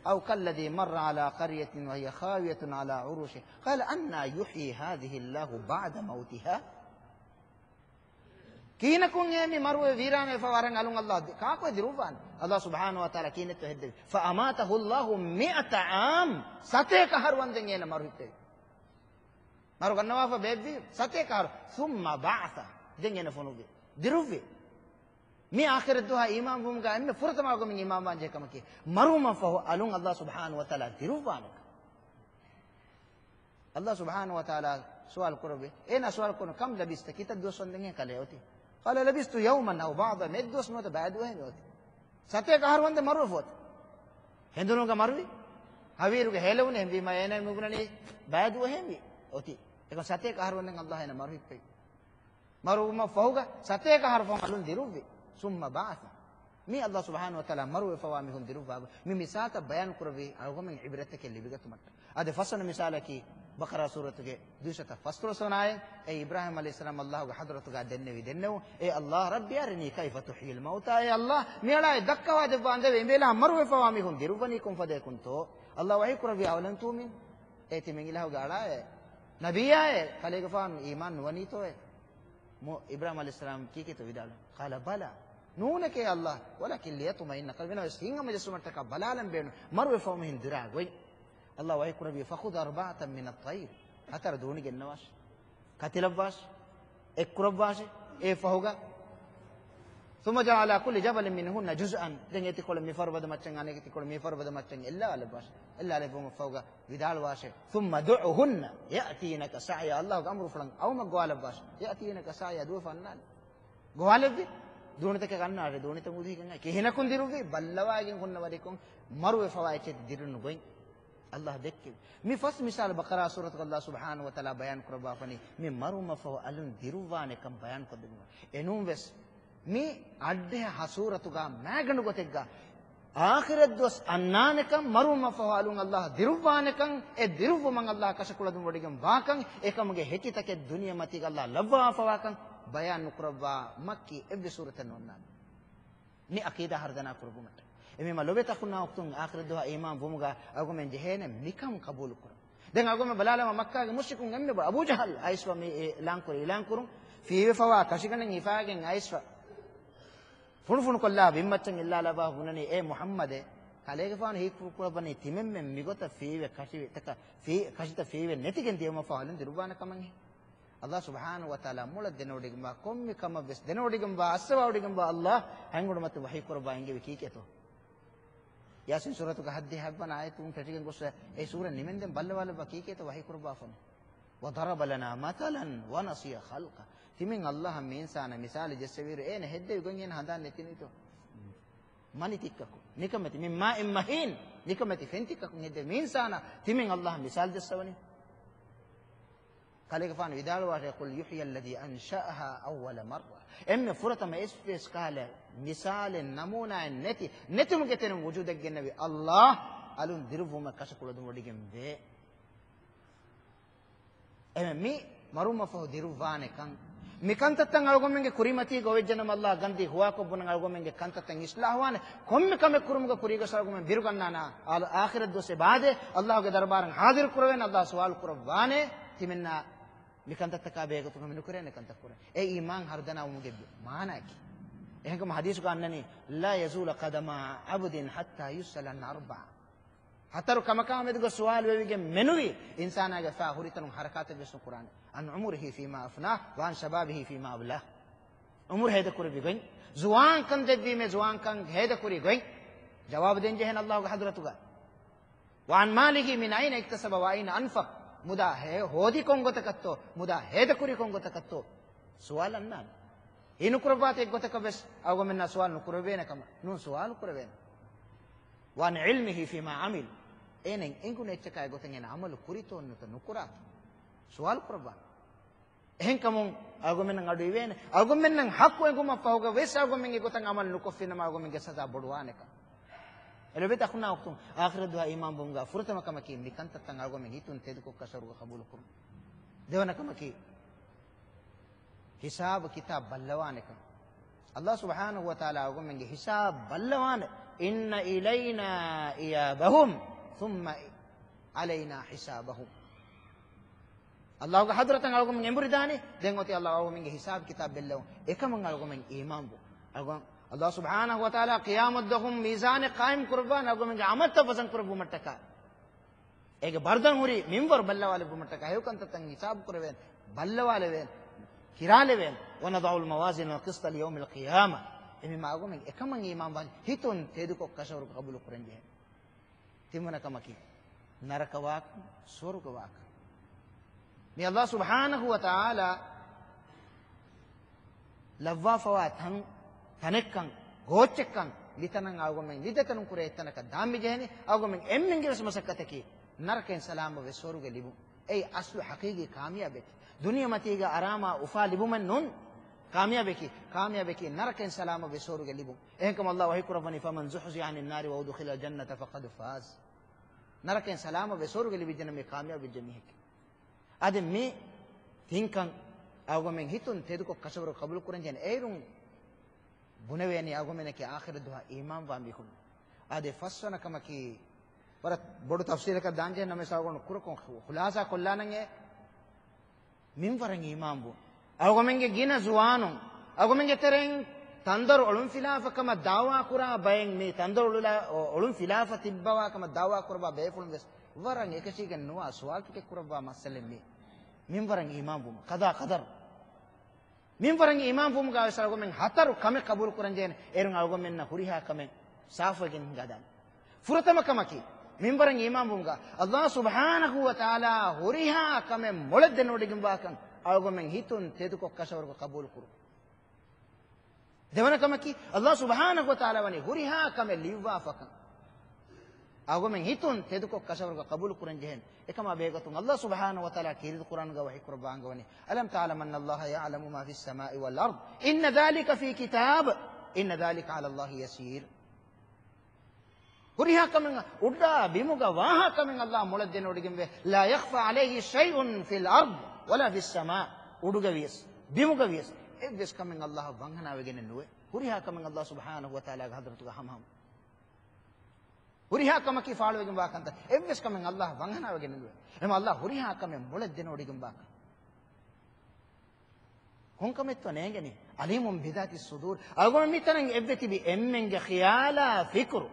أو كالذي مر على قرية وهي خاوية على عروشها قال أنى يحيي هذه الله بعد موتها. ކިހިނަކުން އޭ މި މަރުވެ ވީރާންވެފަ ވަރަށް އަލުން ﷲ ދި-، ކާކު ދިރުއްވާނެ؟ ﷲ ސުބްޙާނަހޫ ވަތަޢާލާ ކިހިނެއްތޯ ހެއްދެވި؟ فأماته الله مئة عام، ސަތޭކަ އަހަރު ވަންދެން އޭނަ މަރު ހިއްޕެވި. މަރު ގަންނަވާފަ ބޭއްވި ސަތޭކަ އަހަރު. ثم بعثه، ދެން އޭނަ ފޮނުއްވި. ދިރުއްވި. މި އާޚިރަތް ދުވަހާ އީމާން ވުމުގަ އެންމެ ފުރަތަމަ އަޅުގަނޑުމެން އީމާން ވާން ޖެހޭ ކަމަކީ، މަރުވުމަށްފަހު އަލުން ﷲ ސުބްޙާނަހޫ ވަތަޢާލާ ދިރުއްވާނެކަން. ﷲ ސުބްޙާނަހޫ ވަތަޢާލާ ސުވާލު ކުރެއްވި. އޭނާ ސުވާލު ކުރުން، كم لبثت، ކިތައް ދުވަސް ވަންދެން ކަލޭ އޮތީ؟ قال لبثت يوما أو بعض، މެދު ދުވަސް ނުވަތަ ބައި ދުވަހެއް މި އޮތީ. ސަތޭކަ އަހަރު ވަންދެން މަރުވެފަ އޮތީ. ހެނދުނުގަ މަރުވި، ހަވީރުގެ ހޭލެވުނު، އެހެންވީމަ އޭނާ މި ބުނަނީ ބައި ދުވަހެއް މި އޮތީ. އެކަމް ސަތޭކަ އަހަރު ވަންދެން ﷲ އޭނާ މަރު ހިއްޕެވި. މަރުވުމަށް ފަހުގަ ސަތޭކަ އަހަރު ފަހު އަލުން ދިރުއްވި. ثم بعثه. މީ ﷲ ސުބްޙާނަހޫ ވަތަޢާލާ މަރުވެފަވާ މީހުން ދިރުއްވާ. މި މިސާލުތައް ބަޔާން ކުރެއްވީ އަޅުގަނޑުމެން ޢިބްރަތެއް ލިބިގަތުމަށްޓަކައި. އަދި ފަސްވަނަ މިސާލަކީ ބަޤަރާ ސޫރަތުގެ ދުއިސައްތަ ފަސްދޮޅަސް ވަނަ އާޔަތް. އޭ އިބްރާހީމް ޢަލައިހިއްސަލާމް ﷲގެ ޙަޟްރަތުގަ ދެންނެވި ދެންނެވުން، އޭ ﷲ، رب أرني كيف تحيي الموتى، އޭ ﷲ، މިއަޅާއަށް ދައްކަވާދެއްވާނދޭވެ! އެނބޭލާ މަރުވެފަވާ މީހުން ދިރުއްވަނީ ކޮންފަދައަކުންތޯ؟ ﷲ ވަޙީ ކުރެއްވި، أولم تؤمن، އޭ ތިމަން އިލާހުގެ އަޅާއޭ، ނަބިއްޔާއޭ، ކަލޭގެފާނު އީމާން ނުވަނީތޯއޭ؟ މު-، އިބްރާހީމް ޢަލައިހިއްސަލާމް ކީކޭތޯ ވިދާޅުވި؟ قال بلى، ނޫނެކޭ ﷲ، ولكن ليطمئن قلبي، ވީނަމަވެސް ހިތްހަމަޖެއްސުމަށްޓަކާ ބަލާލަން ބޭނުން، މަރުވެފަވުމުގެ ދުރާ ގޮތް. ﷲ ވަޙީ ކުރެއްވި، فخذ أربعة من الطير، ހަތަރު ދޫނި ގެންނަވާށި، ކަތިލައްވާށި، އެއްކުރައްވާށި، އެ ފަހުގަ ثم اجعل على كل جبل منهن جزءا، ދެން އެ ތިކޮޅު މި ފަރުބަދަ މައްޗަށް އަނެކެތި ކޮޅު މި ފަރުބަދަ މައްޗަށް އެއްލަވާލައްވާށި، އެއްލާލެއްވުމަށް ފަހުގަ ވިދާޅުވާށޭ، ثم ادعهن يأتينك سعيا، ﷲގެ އަމުރުފުޅަށް އައުމަށް ގޮވާލައްވާށޭ، يأتينك سعيا، ދުވެފަ އަންނާނެ. ގޮވާލެއްވި، ދޫނިތަކެއް އަންނާނެ، ދޫނިތައް އުދުހިގެން އައި. ކިހިނަކުން ދިރުއްވީ؟ ބައްލަވައިގެން ހުންނަ ވަރިކޮށް މަރުވެފަވާ އެއްޗެއް ދިރުނު ގޮތް ﷲ ދެއްކެވި. މި ފަސް މިސާލު ބަޤަރާ ސޫރަތުގަ ﷲ ސުބްޙާނަހޫ ވަތަޢާލާ ބަޔާން ކުރައްވާފަނީ، މި މަރުވުމަށްފަހު އަލުން ދިރުއްވާނެކަން ބަޔާން ކޮށްދެއްވުމަށް. އެނޫންވެސް، މި އައްޑިހަ ހަ ސޫރަތުގަ މާގަނޑު ގޮތެއްގަ އާޚިރަތް ދުވަސް އަންނާނެކަން، މަރުވުމަށްފަހު އަލުން ﷲ ދިރުއްވާނެކަން، އެ ދިރުއްވުމަށް ﷲ ކަށަކުޅަދުން ވޮޑިގެން ވާކަން، އެކަމުގެ ހެކިތަކެއް ދުނިޔެމަތީގަ ﷲ ލައްވާފަވާކަން ބަޔާން ނުކުރައްވާ މައްކީ އެއްވެސް ސޫރަތެއް ނޯންނާނެ. މި ޢަޤީދާ ހަރުދަނާ ކުރުވުމަށްޓަކައި. އެމީމާ ލޮބެތި އަޚުންނާ އުޚްތުން، އާޚިރަތް ދުވަހަށް އީމާން ވުމުގަ އަޅުގަނޑުމެން ޖެހޭނެ މިކަން ޤަބޫލު ކުރަން. ދެން އަޅުގަނޑުމެން ބަލާލަމާ، މައްކާގެ މުޝްރިކުން އެންމެ ބޮޑު އަބޫ ޖަހަލް އައިސްފަ މި އި-، އިޢުލާން ކުރި، އިޢުލާން ކުރުން. ފީވެފަވާ ކަށިގަނޑެއް ހިފާގެން އައިސްފަ. ފުނޑުފުނޑުކޮށްލާ ބިންމައްޗަށް އެއްލާލައްވާ ބުނަނީ، އޭ މުޙައްމަދޭ، ކަލޭގެފާނު ހީކުރުކުރައްވަނީ ތިމެންމެން މިގޮތަށް ފީވެ ކަށިތަކަށް ފީ-، ކަށިތައް ފީވެ ނެތިގެން ދިޔުމަށްފަހު އަލުން ދިރުއްވާނެ ކަމަށްހޭ. ﷲ ސުބްޙާނަހޫ ވަތަޢާލާ މޮޅަށް ދެނެވޮޑިގެންވާ، ކޮންމެ ކަމަށްވެސް ދެނެވޮޑިގެންވާ، އައްސަވާވޮޑިގެންވާ ﷲ ހަތް އުޑުމަތި ވަޙީ ކުރައްވާ އެންގެވި ކީކޭތޯ؟ ޔާސީން ސޫރަތުގެ ހައްދިހަ ހަތްވަނަ އާޔަތުން ފެށިގެން ގޮސް އެ ސޫރަ ނިމެންދެން ބައްލަވާލައްވާ ކީކޭތޯ ވަޙީ ކުރައްވާފަން. وضرب لنا مثلا ونسي خلقه. ތިމިން ﷲ އަށް މި އިންސާނާ މިސާލެއް ޖެއްސެވިއިރު އޭނަ ހެއްދެވި ގޮތް އޭނަ ހަނދާން ނެތިނީތޯ؟ މަނި ތިއްކަކު، ނިކަމެތި، من ماء مهين، ނިކަމެތި ފެން ތިއްކަކުން ހެއްދެވި މި އިންސާނާ ތިމިން ﷲ އަށް މިސާލް ޖެއްސަވަނީ. ކަލޭގެފާނު ވިދާޅުވާށޭ، قل يحيي الذي أنشأها أول مرة. އެންމެ ފުރަތަމަ އެއްވެސް ކަހަލަ މިސާލެއް ނަމޫނާއެއް ނެތި، ނެތުމުގެ ތެރެއިން ވުޖޫދަށް ގެންނެވި ﷲ އަލުން ދިރުއްވުމަށް ކަށަކުޅަދުން ވޮޑިގެން ވޭ. އެމެ މި މަރުވުމަށްފަހު ދިރުއްވާނެކަން، މި ކަންތައްތައް އަޅުގަނޑުމެންގެ ކުރިމަތީގަ އޮވެއްޖެނަމަ ﷲ ގަންދީ ހުވާކޮށް ބުނަން އަޅުގަނޑުމެންގެ ކަންތައްތައް އިޞްލާޙުވާނެ. ކޮންމެ ކަމެއް ކުރުމުގެ ކުރީގަސް އަޅުގަނޑުމެން ބިރުގަންނާނާ، އާ-، އާޚިރަތް ދުވަސް އެބާދޭ، ﷲގެ ދަރުބާރަށް ޙާޟިރު ކުރެވޭނެ، ﷲ ސުވާލު ކުރައްވާނެ. ތިމެންނާ މި ކަންތައްތަކާ ބެހޭގޮތުން ހަމަ ނުކުރޭނެ ކަންތައް ކުރަން. އެ އީމާން ހަރުދަނާވުމުގެ މާނައަކީ. އެހެންކަމުން ޙަދީޘުގަ އަންނަނީ، لا يزول قدما عبد حتى يسأل عن أربع. ހަތަރު ކަމަކާ މެދުގަ ސުވާލު ވެވިގެން މެނުވީ، އިންސާނާގެ ފާ ހުރިތަނުން ހަރަކާތެއް ވެސް ނުކުރާނެ. عن عمره فيما أفناه وعن شبابه فيما أبلاه. ޢުމުރު ހޭދަކުރެއްވި ގޮތް، ޒުވާންކަން ދެއްވީމޭ ޒުވާންކަން ހޭދަކުރި ގޮތް. ޖަވާބު ދޭންޖެހޭނެ ﷲގެ ޙަޟްރަތުގަ. وعن ماله من أين اكتسب وأين أنفق. މުދާ ހޭ-، ހޯދީ ކޮން ގޮތަކަށްތޯ، މުދާ ހޭދަކުރީ ކޮން ގޮތަކަށްތޯ ސުވާލު އަންނާނެ. ހީނުކުރައްވާތީ އެއްގޮތަކަށް ވެސް އަޅުގަނޑުމެންނާ ސުވާލު ނުކުރެވޭނެ ކަމަށް. ނޫން، ސުވާލު ކުރެވޭނެ. وعن علمه فيما عمل. އޭނައަށް އެނގުނު އެއްޗަކާ އެގޮތަށް އޭނަ ޢަމަލު ކުރިތޯ ނުތޯ ނުކުރާތޯ ސުވާލު ކުރައްވާނެ. އެހެންކަމުން އަޅުގަނޑުމެންނަށް އަޑު އިވޭނެ. އަޅުގަނޑުމެންނަށް ޙައްޤު އެނގުމަށްފަހުގަ ވެސް އަޅުގަނޑުމެން އެގޮތަށް ޢަމަލު ނުކޮށްފިނަމަ އަޅުގަނޑުމެންގެ ސަޒާ ބޮޑުވާނެކަން. އެ ލޮބުވެތި އަޚުންނާ އުޚްތުން، އާޚިރަތް ދުވަހަށް އީމާންވުމުގަ ފުރަތަމަ ކަމަކީ މި ކަންތައްތައް އަޅުގަނޑުމެން ހިތުން ތެދުކޮށް ކަށަވަރުގަ ޤަބޫލުކުރުން. ދެވަނަ ކަމަކީ ހިސާބު ކިތާބު ބައްލަވާނެކަން. ﷲ ސުބްޙާނަހޫ ވަތަޢާލާ އަޅުގަނޑުމެންގެ ހިސާބު ބައްލަވާނެ. إِنَّ إِلَيْنَا إِيَابَهُمْ ثُمَّ عَلَيْنَا حِسَابَهُمْ. ﷲގެ ޙަޟްރަތަށް އަޅުގަނޑުމެން އެނބުރިދާނެ. ދެން އޮތީ ﷲ އަޅުގަނޑުމެންގެ ހިސާބު ކިތާބު ބެއްލެވުން. އެކަމަށް އަޅުގަނޑުމެން އީމާންވުން. އަޅުގަނޑު ﷲ ސުބްޙާނަހޫ ވަތަޢާލާ ޤިޔާމަތްދުވަހު މީޒާނެއް ޤާއިމް ކުރައްވާނެ އަޅުގަނޑުމެންގެ ޢަމަލުތައް ވަޒަން ކުރެއްވުމަށްޓަކާ. އޭގެ ބަރުދަން ހުރި މިންވަރު ބައްލަވާލެއްވުމަށްޓަކާ. ހެޔޮ ކަންތައްތައް ހިސާބު ކުރެވޭނެ، ބައްލަވާލެވޭނެ، ކިރާލެވޭނެ. وَنَضَعُ الْمَوَازِينَ الْقِسْطَ لِيَوْمِ الْقِيَامَةِ. އެހެންވީމާ އަޅުގަނޑުމެން އެކަމަށް އީމާންވާން ހިތުން ތެދުކޮށް ކަށަވަރު ޤަބޫލު ކުރަންޖެހޭ. ތިންވަނަ ކަމަކީ، ނަރަކަވާކަން، ސުވަރުގަވާކަން. މި ﷲ ސުބްޙާނަހޫ ވަތަޢާލާ ލައްވާފަވާ ތަން، ތަނެއްކަން، ގޯއްޗެއްކަން، މިތަނަށް އަޅުގަނޑުމެން މި ދެތަނުން ކުރެ އެއްތަނަކަށް ދާން މިޖެހެނީ. އަޅުގަނޑުމެން އެންމެންގެ ވެސް މަސައްކަތަކީ ނަރަކައިން ސަލާމަތްވެ ސުވަރުގެ ލިބުން. އެއީ އަސްލު ޙަޤީޤީ ކާމިޔާބެއް. ދުނިޔެމަތީގަ އަރާމާ އުފާ ލިބުމެއް ނޫން ކާމިޔާބަކީ. ކާމިޔާބަކީ ނަރަކައިން ސަލާމަތްވެ ސުވަރުގެ ލިބުން. އެހެންކަމުން ﷲ ވަޙީކުރައްވަނީ، فَمَنْ زُحْزِحَ عَنِ النَّارِ وَأُدْخِلَ الْجَنَّةَ فَقَدْ فَازَ. ނަރަކައިން ސަލާމަތްވެ ސުވަރުގެ ލިބިއްޖެނަމޭ ކާމިޔާބުވެއްޖެ މީހެކޭ. އާދެ، މި ތިންކަން އަޅުގަނޑުމެން ހިތުން ތެދުކޮށް ކަށަވަރު ޤަބޫލު ކުރަންޖެހޭނެ. އޭރުން ބުނެވޭނީ އަޅުގަނޑުމެންނަކީ އާޚިރަތް ދުވަހަށް އީމާންވާ މީހުން. އާދެ، ފަސްވަނަ ކަމަކީ، ވަރަށް ބޮޑު ތަފްޞީލަކަށް ދާންޖެހޭނެ ނަމަވެސް އަޅުގަނޑު ކުރަކޮށް ޚުލާޞާ ކޮށްލާނަން އެ މިންވަރަށް އީމާންވުން. އަޅުގަނޑުމެންގެ ގިނަ ޒުވާނުން، އަޅުގަނޑުމެންގެ ތެރެއިން ތަންދޮރު އޮޅުންފިލާފަ ކަމަށް ދަޢުވާ ކުރާ ބައެއް، މި ތަންދޮރު އޮޅުލާ-، އޮ-، އޮޅުންފިލާފަ ތިއްބަވާ ކަމަށް ދަޢުވާ ކުރައްވާ ބޭފުޅުން ވެސް ވަރަށް އެކަށީގެން ނުވާ ސުވާލުތަކެއް ކުރައްވާ މައްސަލައެއް މީ. މިންވަރަށް އީމާންވުމަށް، ޤަޟާ ޤަދަރު. މިންވަރަށް އީމާންވުމުގަ ވެސް އަޅުގަނޑުމެން ހަތަރު ކަމެއް ޤަބޫލު ކުރަންޖެހޭނެ. އޭރުން އަޅުގަނޑުމެންނަށް ހުރިހާ ކަމެއް ސާފުވެގެން ހިނގާދާނެ. ފުރަތަމަ ކަމަކީ، މިންވަރަށް އީމާންވުމުގަ ﷲ ސުބްޙާނަހޫ ވަތަޢާލާ ހުރިހާ ކަމެއް މޮޅަށްދެނެވޮޑިގެންވާކަން އަޅުގަނޑުމެން ހިތުން ތެދުކޮށް ކަށަވަރުގަ ޤަބޫލުކުރުން. ދެވަނަ ކަމަކީ، ﷲ ސުބްޙާނަހޫ ވަތަޢާލާ ވަނީ ހުރިހާ ކަމެއް ލިޔުއްވާފަކަން އަޅުގަނޑުމެން ހިތުން ތެދުކޮށް ކަށަވަރުގަ ޤަބޫލު ކުރަން ޖެހޭނެ. އެކަމާ ބެހޭގޮތުން ﷲ ސުބްޙާނަހޫ ވަތަޢާލާ ކީރިތި ޤުރްއާނުގަ ވަޙީކުރައްވާ އަންގަވަނީ، أَلَمْ تَعْلَمْ أَنَّ اللَّهَ يَعْلَمُ مَا فِي السَّمَاءِ وَالْأَرْضِ، إِنَّ ذَلِكَ فِي كِتَابٍ، إِنَّ ذَلِكَ عَلَى اللَّهِ يَسِيرٌ. ހުރިހާ ކަމެއް، އުޑާ ބިމުގަ ވާހާ ކަމެއް ﷲ މޮޅަށް ދެނެވޮޑިގެންވޭ. لَا يَخْفَى عَلَيْهِ شَيْءٌ فِي الْأَرْضِ وَلَا فِي السَّمَاءِ. އުޑުގަ ވިޔަސް، ބިމުގަ ވިޔަސް، އެއްވެސް ކަމެއް ﷲއަށް ވަންހަނާވެގެނެއް ނުވޭ. ހުރިހާ ކަމެއް ﷲ ސުބްޙާނަހޫ ވަތަޢާލާގެ ޙަޟްރަތުގަ ހަމަހަމަ. ހުރިހާ ކަމަކީ ފާޅުވެގެންވާ ކަންތައް. އެއްވެސް ކަމެއް ﷲއަށް ވަންހަނާވެގެނެއް ނުވޭ. އެހެންވީމާ ﷲ ހުރިހާ ކަމެއް މޮޅަށް ދެނެވޮޑިގެންވާކަން. ކޮންކަމެއްތޯ ނޭނގެނީ؟ عَلِيمٌ بِذَاتِ الصُّدُورِ. އަޅުގަނޑު މިތަނަށް އެއްވެ ތިބި އެންމެންގެ ޚިޔާލާ ފިކުރު.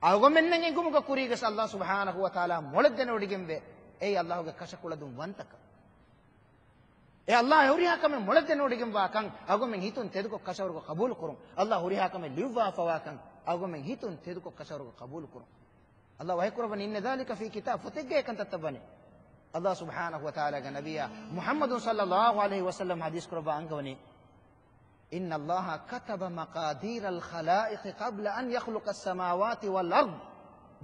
އަޅުގަނޑުމެންނަށް އެނގުމުގަ ކުރީގަސް ﷲ ސުބްޙާނަހޫ ވަތަޢާލާ މޮޅަށް ދެނެވޮޑިގެންވޭ. އެއީ ﷲގެ ކަށަކުޅަދުން ވަންތަކަން. އެ ﷲ އެ ހުރިހާ ކަމެއް މޮޅަށް ދެނެވޮޑިގެންވާކަން އަޅުގަނޑުމެން ހިތުން ތެދުކޮށް ކަށަވަރުގަ ޤަބޫލުކުރުން. ﷲ ހުރިހާ ކަމެއް ލިޔުއްވާފަވާކަން އަޅުގަނޑުމެން ހިތުން ތެދުކޮށް ކަށަވަރުގަ ޤަބޫލުކުރުން. ﷲ ވަޙީކުރައްވަނީ، إِنَّ ذَلِكَ فِي كِتَابٍ. ފޮތެއްގައި ކަންތައްތައް ވަނީ. ﷲ ސުބްޙާނަހޫ ވަތަޢާލާގެ ނަބިއްޔާ މުޙައްމަދު ޞައްލައްލާހު ޢަލައިހި ވަސައްލަމް ޙަދީޘް ކުރައްވާ އަންގަވަނީ، إِنَّ اللَّهَ كَتَبَ مَقَادِيرَ الْخَلَائِقِ قَبْلَ أَنْ يَخْلُقَ السَّمَاوَاتِ وَالْأَرْضَ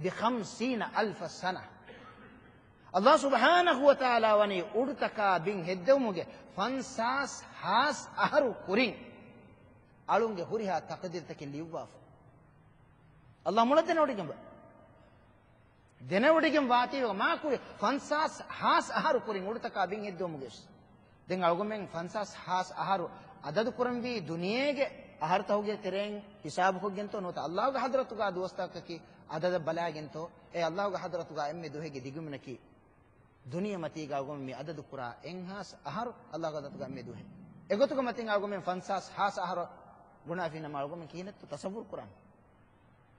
بِخَمْسِينَ أَلْفَ سَنَةٍ. ﷲ ސުބްޙާނަހޫ ވަތަޢާލާ ވަނީ އުޑުތަކާ ބިން ހެއްދެވުމުގެ ފަންސާސް ހާސް އަހަރު ކުރިން އަޅުންގެ ހުރިހާ ތަޤްދީރުތަކެއް ލިޔުއްވާފަ. ﷲ މޮޅަށް ދެނެވޮޑިގެންވާ. ދެނެވޮޑިގެން ވާތީވެ މާ ކުރި ފަންސާސް ހާސް އަހަރު ކުރިން އުޑުތަކާ ބިން ހެއްދެވުމުގެ ވެސް. ދެން އަޅުގަނޑުމެން ފަންސާސް ހާސް އަހަރު އަދަދު ކުރަންވީ ދުނިޔޭގެ އަހަރުތަކުގެ ތެރެއިން ހިސާބުކޮށްގެންތޯ ނުވަތަ ﷲގެ ޙަޟްރަތުގަ ދުވަސްތަކަކީ އަދަދަށް ބަލާގެންތޯ؟ އެ ﷲގެ ޙަޟްރަތުގަ އެންމެ ދުވަހެއްގެ ދިގުމިނަކީ ދުނިޔެމަތީގަ އަޅުގަނޑު މި އަދަދު ކުރާ އެއްހާސް އަހަރު ﷲގެ ޙަޟްރަތުގަ އެންމެ ދުވަހެއް. އެގޮތުގެ މަތިން އަޅުގަނޑުމެން ފަންސާސް ހާސް އަހަރު ގުނާފިނަމަ އަޅުގަނޑުމެން ކިހިނެއްތޯ ތަޞައްވުރު ކުރާނީ؟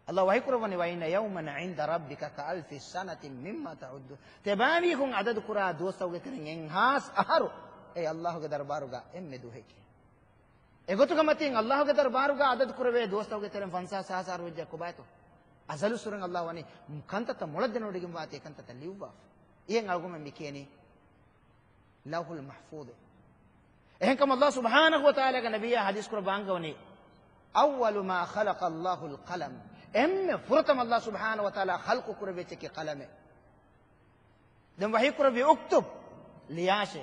ﷲ ވަޙީކުރައްވަނީ، وَإِنَّ يَوْمًا عِنْدَ رَبِّكَ كَأَلْفِ سَنَةٍ مِّمَّا تَعُدُّونَ. ތިޔަބައިމީހުން އަދަދު ކުރާ ދުވަސްތަކުގެ ތެރެއިން އެއްހާސް އަހަރު އެއީ ﷲގެ ދަރުބާރުގަ އެންމެ ދުވަހެކޭ. އެގޮތުގެ މަތިން ﷲގެ ދަރުބާރުގަ އަދަދު ކުރެވޭ ދުވަސްތަކުގެ ތެރެއިން ފަންސާސް ހާސް އަހަރު ވެއްޖެ ކޮބާތޯ؟ އަޒަލު ސުރަން ﷲ ވަނީ ކަންތައްތައް މޮޅަށް ދެނެވޮޑިގެންވާތީ ކަންތައްތައް ލިޔުއްވާފަ. އެހެން އަޅުގަނޑުމެން މި ކިޔަނީ ލައުޙުލް މަޙްފޫޡު. އެހެންކަމުން ﷲ ސުބްޙާނަހޫ ވަތަޢާލާގެ ނަބިއްޔާ ޙަދީޘް ކުރައްވާ އަންގަވަނީ، أَوَّلُ مَا خَلَقَ اللَّهُ الْقَلَمَ. އެންމެ ފުރަތަމަ އައްލާހު ސުބްޙާނަހު ވަތަޢާލާ ޚަލްޤު ކުރެއްވިއްޔަކީ ޤަލަމެއް. ދެން ވަޙީ ކުރެއްވި، "اުކްތުބް"، ލިޔާށޭ.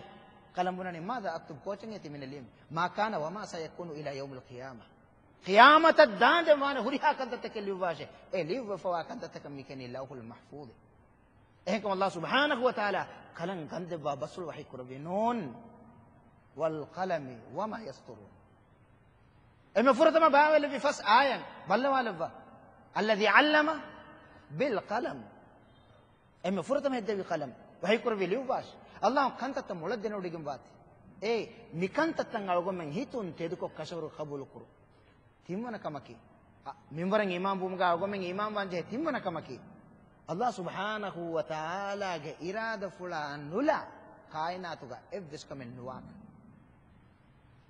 ޤަލަމް ބުނަނީ، "ماذا أكتب؟" ކޯޗެއް ތި މިނަ ލިޔެން؟ "ما كان وما سيكون إلى يوم القيامة." ޤިޔާމަތަށް ދާންދެން ވާނެ ހުރިހާ ކަންތައްތަކެއް ލިޔުއްވާށޭ. އެ ލިޔުއްވަފަވާ ކަންތައްތަކަށް މި ކިޔަނީ ލައުޙުލް މަޙްފޫޡު. އެހެންކަމުން އައްލާހު ސުބްޙާނަހު ވަތަޢާލާ ޤަލަމް ގަންދެއްވާ ބަސްފުޅު ވަޙީ ކުރެއްވި، "نون والقلم وما يسطرون." އެންމެ ފުރަތަމަ ބާވައިލެއްވި ފަސް އާޔަތް ބައްލަވާލައްވާ. "الذي علم بالقلم." އެންމެ ފުރަތަމަ ހެއްދެވި ޤަލަމް، ވަޙީ ކުރެއްވި، ލިޔުއްވާށޭ. އައްލާހު ކަންތައްތައް މޮޅަށް ދެނެވޮޑިގެން ވާތީ. އޭ، މި ކަންތައްތައް އަޅުގަނޑުމެން ހިތުން ތެދުކޮށް ކަށަވަރު ޤަބޫލު ކުރުން. ތިންވަނަ ކަމަކީ، އަ، މިންވަރަށް އީމާން ވުމުގަ އަޅުގަނޑުމެން އީމާން ވާން ޖެހޭ ތިންވަނަ ކަމަކީ، އައްލާހު ސުބްޙާނަހު ވަތަޢާލާގެ އިރާދަފުޅާ ނުލާ ކާއިނާތުގަ އެއްވެސް ކަމެއް ނުވާކަން.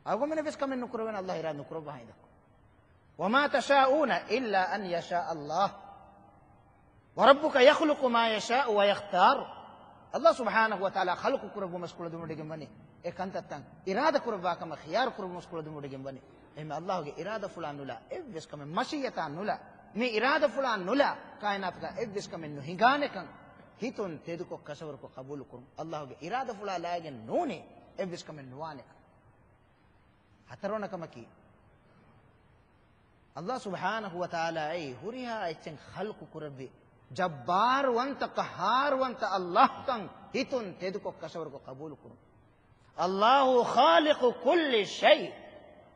އަޅުގަނޑުމެން އެއްވެސް ކަމެއް ނުކުރެވޭނެ، އައްލާހު އިރާދަ ނުކުރައްވާ ހިނދަކު. "وما تشاءون إلا أن يشاء الله وربك يخلق ما يشاء ويختار." އައްލާހު ސުބްޙާނަހު ވަތަޢާލާ ޚަލްޤު ކުރެއްވުމަށް ކުޅަދުންވޮޑިގެން ވަނީ، އެ ކަންތައްތައް އިރާދަ ކުރައްވާ ކަމަށް، ޚިޔާރު ކުރެއްވުމަށް ކުޅަދުންވޮޑިގެން ވަނީ. އެހެން އައްލާހުގެ އިރާދަފުޅާ ނުލާ، އެއްވެސް ކަމެއް، މަޝިއްޔަތާ ނުލާ، މި އިރާދަފުޅާ ނުލާ ކާއިނާތުގަ އެއްވެސް ކަމެއް ނުހިނގާނެކަން ހިތުން ތެދުކޮށް ކަށަވަރުކޮށް ޤަބޫލު ކުރުން. އައްލާހުގެ އިރާދަފުޅާ ލާގެން ނޫނީ އެއްވެސް ކަމެއް ނުވާނެކަން. ހަތަރުވަނަ ކަމަކީ، އައްލާހު ސުބްޙާނަހު ވަތަޢާލާއީ ހުރިހާ އެއްޗެއް ޚަލްޤު ކުރެއްވި ޖައްބާރުވަންތަ، ޤަހާރުވަންތަ އައްލާހުކަން ހިތުން ތެދުކޮށް ކަށަވަރުކޮށް ޤަބޫލު ކުރުން. الله خالق كل شيء.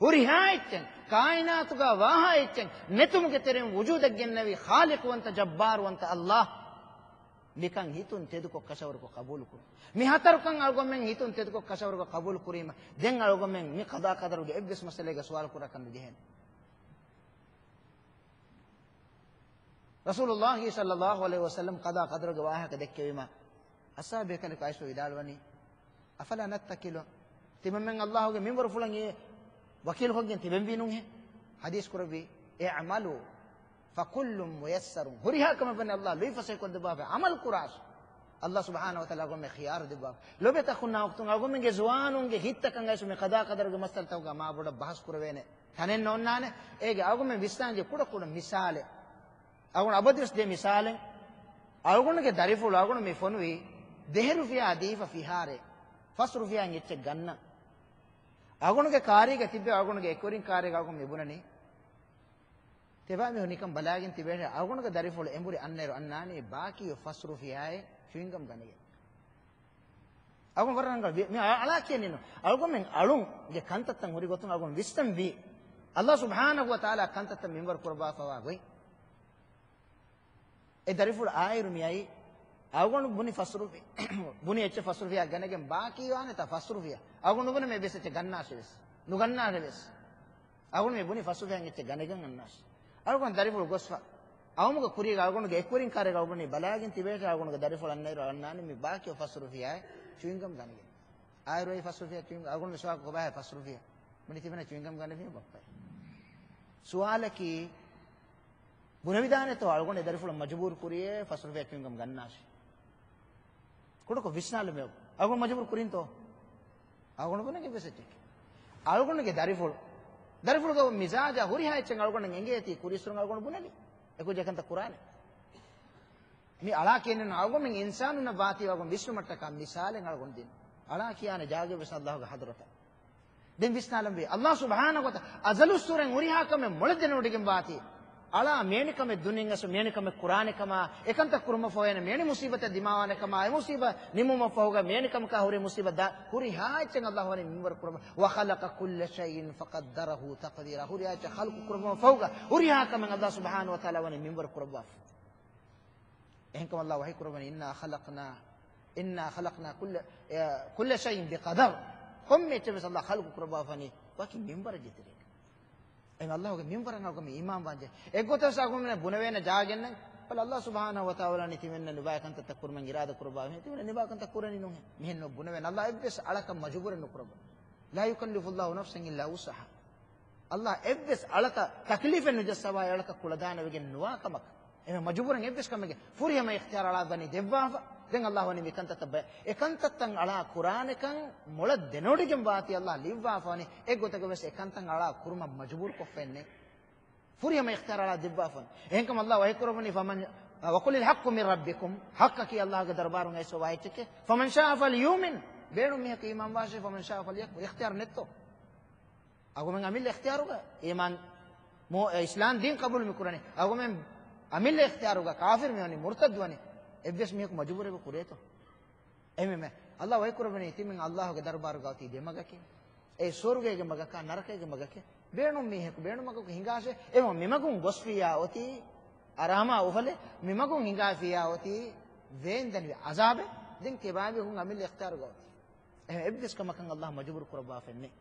ހުރިހާ އެއްޗެއް، ކާއިނާތުގަ ވާހާ އެއްޗެއް ނެތުމުގެ ތެރެއިން ވުޖޫދަށް ގެންނެވި ޚާލިޤުވަންތަ، ޖައްބާރުވަންތަ އައްލާހު. މިކަން ހިތުން ތެދުކޮށް ކަށަވަރުކޮށް ޤަބޫލު ކުރުން. މި ހަތަރުކަން އަޅުގަނޑުމެން ހިތުން ތެދުކޮށް ކަށަވަރުކޮށް ޤަބޫލު ކުރީމަ، ދެން އަޅުގަނޑުމެން މި ޤަޟާ ޤަދަރުގެ އެއްވެސް މައްސަލައެއްގަ ސުވާލު ކުރާކަށް ނުޖެހޭނެ. ރަސޫލުﷲ ޞައްލަﷲ ޢަލައިހި ވަސައްލަމް ޤަޟާ ޤަދަރުގެ ވާހަކަ ދެއްކެވީމަ، އަޞްޙާބު ބޭކަލަކު އައިސްފަ ވިދާޅުވަނީ، أفلا نتكل؟ ތިމަންމެން އައްލާހުގެ މިންވަރުފުޅަށް އެ ވަކީލުކޮށްގެން ތިބެންވީ ނޫންހޭ؟ ޙަދީޘް ކުރެއްވީ، اعملوا فكل ميسر. ހުރިހާ ކަމެއް ވަނީ އައްލާހު ލުއިފަސޭ ކޮށްދެއްވާފަ، ޢަމަލު ކުރާށޭ. އައްލާހު ސުބްޙާނަހު ވަތަޢާލާ އަޅުގަނޑުމެން ޚިޔާރު ދެއްވާފަ. ލޮބެތި އަޚުންނާ އުޚްތުން، އަޅުގަނޑުމެންގެ ޒުވާނުންގެ ހިތްތަކަށް އައިސް މި ޤަޟާ ޤަދަރުގެ މައްސަލަތަކުގަ މާ ބޮޑަށް ބަހަސް ކުރެވޭނެ ތަނެއް ނޯންނާނެ. އޭގެ އަޅުގަނޑުމެން ވިސްނާންޖެ ކުޑަ ކުޑަ މިސާލެއް. އަޅުގަނޑު އަބަދުވެސް ދޭ މިސާލެއް. އަޅުގަނޑުގެ ދަރިފުޅު އަޅުގަނޑު މި ފޮނުވީ ދެހި ރުފިޔާ ދީފަ ފިހާރައެއް، ފަސް ރުފިޔާއިން އެއްޗެއް ގަންނަން. އަޅުގަނޑުގެ ކާރީގަ ތިއްބެވި އަޅުގަނޑުގެ އެކުވެރިން ކާރީގަ އަޅުގަނޑު މި ބުނަނީ، ތިބާ މީހުން ނިކަން ބަލާގެން ތިބޭށޭ. އަޅުގަނޑުގެ ދަރިފުޅު އެނބުރި އަންނައިރު އަންނާނީ ބާކީ ފަސް ރުފިޔާއެއް ޗުއިންގަމް ގަނެގެން. އަޅުގަނޑު ވަރަށް ރަނގަޅު ވި-، މި އަ-، އަޅާ ކިޔަނީނު. އަޅުގަނޑުމެން އަޅުގެ ކަންތައްތައް ހުރި ގޮތުން އަޅުގަނޑު ވިސްނަން ވީ. އައްލާހު ސުބްޙާނަހު ވަތަޢާލާ ކަންތައްތައް މިންވަރު ކުރައްވާފަވާ ގޮތް. އެ ދަރިފުޅު އާއިރު މިއައީ، އަޅުގަނޑު ބުނި ފަސް ރުފި-، ބުނި އެއްޗެއް ފަސް ރުފިޔާ ގަނެގެން ބާކީ ވާނެތާ ފަސް ރުފިޔާ. އަޅުގަނޑު ނުބުނެ މި އެއްވެސް އެއްޗެއް ގަންނާށޭ ވެސް. ނުގަންނާށޭ ވެސް. އަޅުގަނޑު މި ބުނި ފަސް ރުފިޔާއިން އެއްޗެއް ގަނެގެން އަންނާށޭ. އަޅުގަނޑު ދަރިފުޅު ގޮސްފަ. އައުމުގެ ކުރީގަ އަޅުގަނޑުގެ އެކުވެރިން ކާރޭގަ އަޅުގަނޑު ބަލާގެން ތިބޭށޭ. އަޅުގަނޑުގެ ދަރިފުޅު އަންނައިރު އަންނާނީ މި ބާކީ ފަސް ރުފިޔާއެއް ޗުއިންގަމް ގަނެގެން. އާއިރު އައީ ފަސް ރުފިޔާ ޗުއިންގަމް. އަޅުގަނޑު މި ސުވާލު ކޮބާހޭ ފަސް ރުފިޔާ؟ ބުނި ތިބެން ޗުއިންގަމް ގަނެފި ބައްޕަ. ސުވާލަކީ، ބުނެވިދާނެތޯ އަޅުގަނޑު އެ ދަރިފުޅަށް މަޖުބޫރު ކުރިޔޭ ފަސް ރުފިޔާ ޗުއިންގަމް ގަންނާށޭ؟ ކުޑަކޮށް ވިސްނާލަމޭ. އަޅުގަނޑު މަޖުބޫރު ކުރިންތޯ؟ އަޅުގަނޑު ބުނެގެން ވެސް އެއްޗެކޭ. އަޅުގަނޑުގެ ދަރިފުޅު، ދަރިފުޅުގެ މިޒާޖާ ހުރިހާ އެއްޗެއް އަޅުގަނޑަށް އެނގޭތީ ކުރީއްސުރުން އަޅުގަނޑު ބުނެލި. އެކުއްޖާ ކަންތައް ކުރާނެ. މި އަޅާ ކިޔަނީ އަޅުގަނޑުމެން އިންސާނުންނަށް ވާތީ އަޅުގަނޑު ވިސްނުމަށްޓަކާ މިސާލެއް އަޅުގަނޑު ދިން. އަޅާ ކިޔާނެ ޖާގަ ވެސް އައްލާހުގެ ޙަޟްރަތަށް. ދެން ވިސްނާލަންވީ، އައްލާހު ސުބްޙާނަހު ވަތަ-، އަޒަލުއްސުރެން ހުރިހާ ކަމެއް މޮޅަށް ދެނެވޮޑިގެން ވާތީ. އަޅާ މިވެނި ކަމެއް ދުނިން އައިސް މިވެނި ކަމެއް ކުރާނެ ކަމާ، އެކަންތައް ކުރުމަށް ފަހު އޭނަ މިވެނި މުސީބަތެއް ދިމާވާނެ ކަމާ، އެ މުސީބަ ނިމުމަށް ފަހުގަ މިވެނި ކަމަކާ ހުރި މުސީބަ ދާ ހުރިހާ އެއްޗެއް އައްލާހު ވަނީ މިންވަރު ކުރައްވާ. وخلق كل شيء فقدره تقديرا. ހުރިހާ އެއްޗެއް ޚަލްޤު ކުރުމަށް ފަހުގަ ހުރިހާ ކަމެއް އައްލާހު ސުބްޙާނަހު ވަތަޢާލާ ވަނީ މިންވަރު ކުރައްވާފަ. އެހެންކަމުން އައްލާހު ވަޙީ ކުރައްވަނީ، إنا خلقنا، إنا خلقنا كل، كل شيء بقدر. ކޮންމެ އެއްޗެއް ވެސް އައްލާހު ޚަލްޤު ކުރައްވާފަނީ ވަކި މިންވަރެއްގެ ތެރޭގަ. އެހެން އައްލާހުގެ މިންވަރަށް އަޅުގަނޑު އީމާން ވާންޖެ. އެއްގޮތަށް އަޅުގަނޑު ބުނެވޭނެ ޖާގަ އިންނަން. ބަލަ އައްލާހު ސުބްޙާނަހު ވަތަޢާލާ ވަނީ ތިމަންނަ ނުބައި ކަންތައްތައް ކުރުމަށް އިރާދަ ކުރައްވާފަ، ތިމަންނަ ނުބައި ކަންތައް ކުރަނީ ނޫންހޭ. މިހެން ނުބުނެވޭނެ. އައްލާހު އެއްވެސް އަޅަކަށް މަޖުބޫރެއް ނުކުރައްވާ. لا يكلف الله نفسا إلا وسعها. އައްލާހު އެއްވެސް އަޅަކަށް ތަކްލީފެއް ނުޖައްސަވާ، އެ އަޅަކަށް ކުޅަދާނަވެގެން ނުވާ ކަމަކަށް. އެހެން މަޖުބޫރެއް އެއްވެސް ކަމެއްގެ ފުރިހަމަ އިޚްތިޔާރު އަޅާ ވަނީ ދެއްވާފަ. ދެން އައްލާހު ވަނީ މި ކަންތައްތައް ބަޔަ-، އެ ކަންތައްތައް އަޅާ ކުރާނެކަން މޮޅަށް ދެނެވޮޑިގެން ވާތީ އައްލާހު ލިޔުއްވާފަ ވަނީ. އެއްގޮތަކަށް ވެސް އެ ކަންތައް އަޅާ ކުރުމަށް މަޖުބޫރު ކޮށްފައެއް ނެތް. ފުރިހަމަ އިޚްތިޔާރު އަޅާ ދެއްވާފަން. އެހެންކަމަށް ﷲ ވަޙީ ކުރައްވަނީ، ފަމަން، ވަޤުލިލް ޙައްޤު މިން ރައްބިކުމް، ޙައްޤަކީ ﷲގެ ދަރުބާރުން އައިސްފަވާ އެއްޗެކޭ. ފަމަން ޝާއަ ފަލްޔުއުމިން، ބޭނުން މީހަކު އީމާންވާށޭ، ފަމަން ޝާއަ ފަލްޔަކްފުރް، އިޚްތިޔާރު ނެތްތޯ؟ އަޅުގަމެން އަމިއްލަ އިޚްތިޔާރުގަ އީމާން، މު-، އިސްލާމް ދީން ޤަބޫލު މި ކުރަނީ. އަޅުގަމެން އަމިއްލަ އިޚްތިޔާރުގަ ކާފިރު މިވަނީ، މުރްތައްދު ވަނީ. އެއްވެސް މީހަކު މަޖުބޫރެއް ކުރޭތޯ؟ އެހެންވީމަ، ﷲ ވަޙީ ކުރައްވަނީ ތިމަން ﷲގެ ދަރުބާރުގަ އޮތީ ދެ މަގަކީ. އެއީ ސުވަރުގޭގެ މަގަކާ، ނަރަކައިގެ މަގަކީ. ބޭނުން މީހަކު ބޭނުން މަގަކު ހިނގާށޭ، އެހެންވީމަ މިމަގުން ގޮސްފިއްޔާ އޮތީ އަރާމާ އުފަލެއް، މިމަގުން ހިނގާފިއްޔާ އޮތީ ވޭންދަނިވި ޢަޒާބެއް. ދެން ތިޔަބައިމީހުން އަމިއްލަ އިޚްތިޔާރުގަ އޮތީ. އެހެން އެއްވެސް ކަމަކަށް ﷲ މަޖުބޫރު ކުރައްވާފައެއް ނެތް.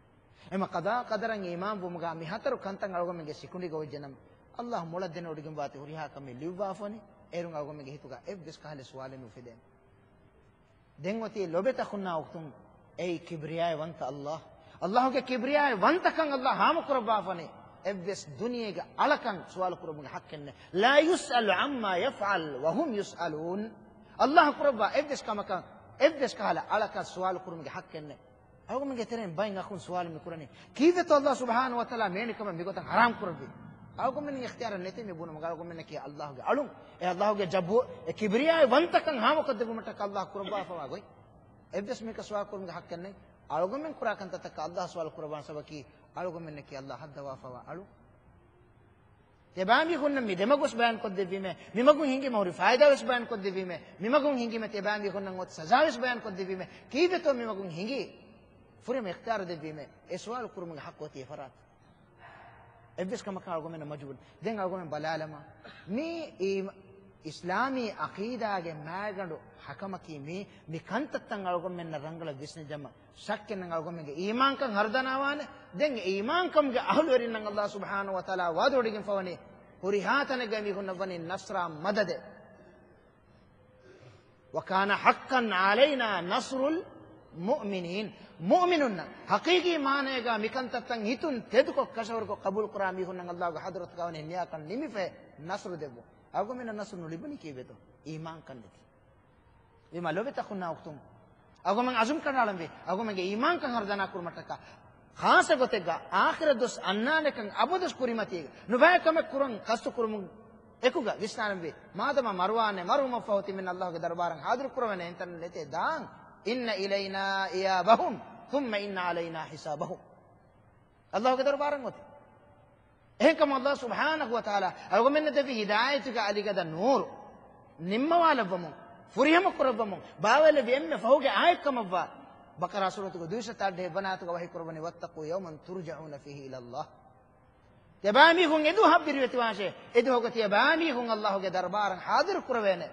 އެހެންވީމަ ޤަޟާ ޤަދަރަށް އީމާންވުމުގަ މި ހަތަރު ކަންތައް އަޅުގަމެންގެ ސިކުނޑިގަ އޮތްޖެނަމަ، ﷲ މޮޅަށް ދެނެވޮޑިގެންވާތީ ހުރިހާ ކަމެއް ލިޔުއްވާފަވަނީ. އޭރުން އަޅުގަމެންގެ ހިތުގަ އެއްވެސް ކަހަލަ ސުވާލެއް ނުފެދޭނެ. ދެން އޮތީ ލޮބެތި އަޚުންނާ އުޚްތުން، އެއީ ކިބްރިޔާއި ވަންތަ ﷲ. ﷲގެ ކިބްރިޔާއި ވަންތަކަން ﷲ ހާމަކުރައްވާފަވަނީ. އެއްވެސް ދުނިޔޭގެ އަޅަކަށް ސުވާލު ކުރުމުގެ ޙައްޤެއް ނެތް. ލާ ޔުސްއަލު ޢައްމާ ޔަފްޢަލު ވަހުމް ޔުސްއަލޫން. ﷲ ކުރައްވާ އެއްވެސް ކަމަކަށް، އެއްވެސް ކަހަލަ އަޅަކަށް ސުވާލު ކުރުމުގެ ޙައްޤެއް ނެތް. އަޅުގަމެންގެ ތެރެއިން ބައެއް އަޚުން ސުވާލު މި ކުރަނީ، ކީއްވެތޯ ﷲ ސުބްޙާނަހޫ ވަތަޢާލާ މޭނިކަމަށް މިގޮތަށް ޙަރާމް ކުރެއްވީ؟ އަޅުގަމެން އިޚްތިޔާރެއް ނެތޭ މި ބުނުމުގަ. އަޅުގަމެންނަކީ ﷲގެ އަޅުން. އެ ﷲގެ ޖަބްބު، އެ ކިބްރިޔާއި ވަންތަކަން ހާމަކޮށްދެއްވުމަށްޓަކާ ﷲ ކުރައްވާފަވާ ގޮތް. އެއްވެސް މީހަކަށް ސުވާލު ކުރުމުގެ ޙައްޤެއް ނެތް. އަޅުގަމެން ކުރާ ކަންތައްތަކަށް ﷲ ސުވާލު ކުރައްވާން ސަބަބަކީ އަޅުގަމެންނަކީ ﷲ ހައްދަވާފަވާ އަޅުން. ތިޔަބައިމީހުންނަށް މި ދެމަގުވެސް ބަޔާންކޮށްދެއްވީމޭ، މިމަގުން ހިނގީމަ ހުރި ފައިދާވެސް ބަޔާންކޮށްދެއްވީމޭ، މިމަގުން ހިނގީމަ ތިޔަބައިމީހުންނަށް އޮތް ސަޒާވެސް ބަޔާންކޮށްދެއްވީމޭ، ކީއްވެތޯ މިމަގުން ހިނގީ؟ ފުރިހަމަ އިޚްތިޔާރު ދެއްވީމޭ، އެ ސުވާލު ކުރުމުގެ ޙައްޤު އޮތީ އެފަރާތު. އެއްވެސް ކަމަކަށް އަޅުގަމެންނަށް މަޖުބޫރު. ދެން އަޅުގަމެން ބަލާލަމާ، މީ އީ އިސްލާމީ ޢަޤީދާގެ މާގަނޑު ޙަކަމަކީ މީ، މި ކަންތައްތައް އަޅުގަމެންނަށް ރަނގަޅަށް ވިސްނިއްޖަމަ، ޝައްކެއްނެތް އަޅުގަމެންގެ އީމާންކަން ހަރުދަނާވާނެ. ދެން އެ އީމާންކަމުގެ އަހުލުވެރިންނަށް ﷲ ސުބްޙާނަހޫ ވަތަޢާލާ ވަޢުދުވޮޑިގެންފަވަނީ، ހުރިހާ ތަނެއްގައި މީހުންނަށް ވަނީ ނަޞްރާ މަދަދެއް. وَكَانَ حَقًّا عَلَيْنَا نَصْرُ الْمُؤْمِنِينَ. މުއުމިނުންނަށް ޙަޤީޤީ މާނައިގަ މިކަންތައްތައް ހިތުން ތެދުކޮށް ކަށަވަރުކޮށް ޤަބޫލުކުރާ މީހުންނަށް ﷲގެ ޙަޟްރަތުގަ ވަނީ ނިޔާކަން ނިމިފައި ނަޞްރު ދެއްވުން. އަޅުގަމެންނަށް ނަޞްރު ނުލިބުނީ ކީއްވެތޯ؟ އީމާންކަން ނެތި. އެހެންވީމަ ލޮބެތި އަޚުންނާ އުޚްތުން، އަޅުގަމެން ޢަޒުމް ކަނޑައަޅަންވީ، އަޅުގަމެންގެ އީމާންކަން ހަރުދަނާ ކުރުމަށްޓަކާ، ޚާއްޞަ ގޮތެއްގަ އާޚިރަތް ދުވަސް އަންނާނެކަން އަބަދުވެސް ކުރިމަތީގަ ނުބައި ކަމެއް ކުރަން ޤަޞްދު ކުރުމުން އެކުގަ ވިސްނާނަންވީ، މާދަމާ މަރުވާނެ، މަރުވުމަށްފަހު ތިމެން ﷲގެ ދަރުބާރަށް ޙާޟިރު ކުރެވޭނެ، އެންތަން ނެތޭ ދާން. إِنَّ إِلَيْنَا إِيَابَهُمْ ثُمَّ إِنَّ عَلَيْنَا حِسَابَهُمْ. ﷲގެ ދަރުބާރަށް އޮތީ. އެހެންކަމުން ﷲ ސުބްޙާނަހޫ ވަތަޢާލާ އަޅުގަމެންނަށް ދެއްވި ހިދާޔަތުގެ އަލިގަދަ ނޫރު ނިންމަވާލައްވަމުން، ފުރިހަމަ ކުރައްވަމުން، ބާވައިލެއްވި އެންމެ ފަހުގެ އާޔަތް ކަމަށްވާ، ބަޤަރާ ސޫރަތުގެ ދުއިސައްތަ އަށްޑިހަ ވަނަ އާޔަތުގަ ވަޙީ ކުރައްވަނީ، وَاتَّقُوا يَوْمًا تُرْجَعُونَ فِيهِ إِلَى اللَّهِ. ތިޔަބައިމީހުން އެދުވަހަށް ބިރުވެތިވާށޭ، އެދުވަހުގަ ތިޔަބައިމީހުން ﷲގެ ދަރުބާރަށް ޙާޟިރު ކުރެވޭނެ.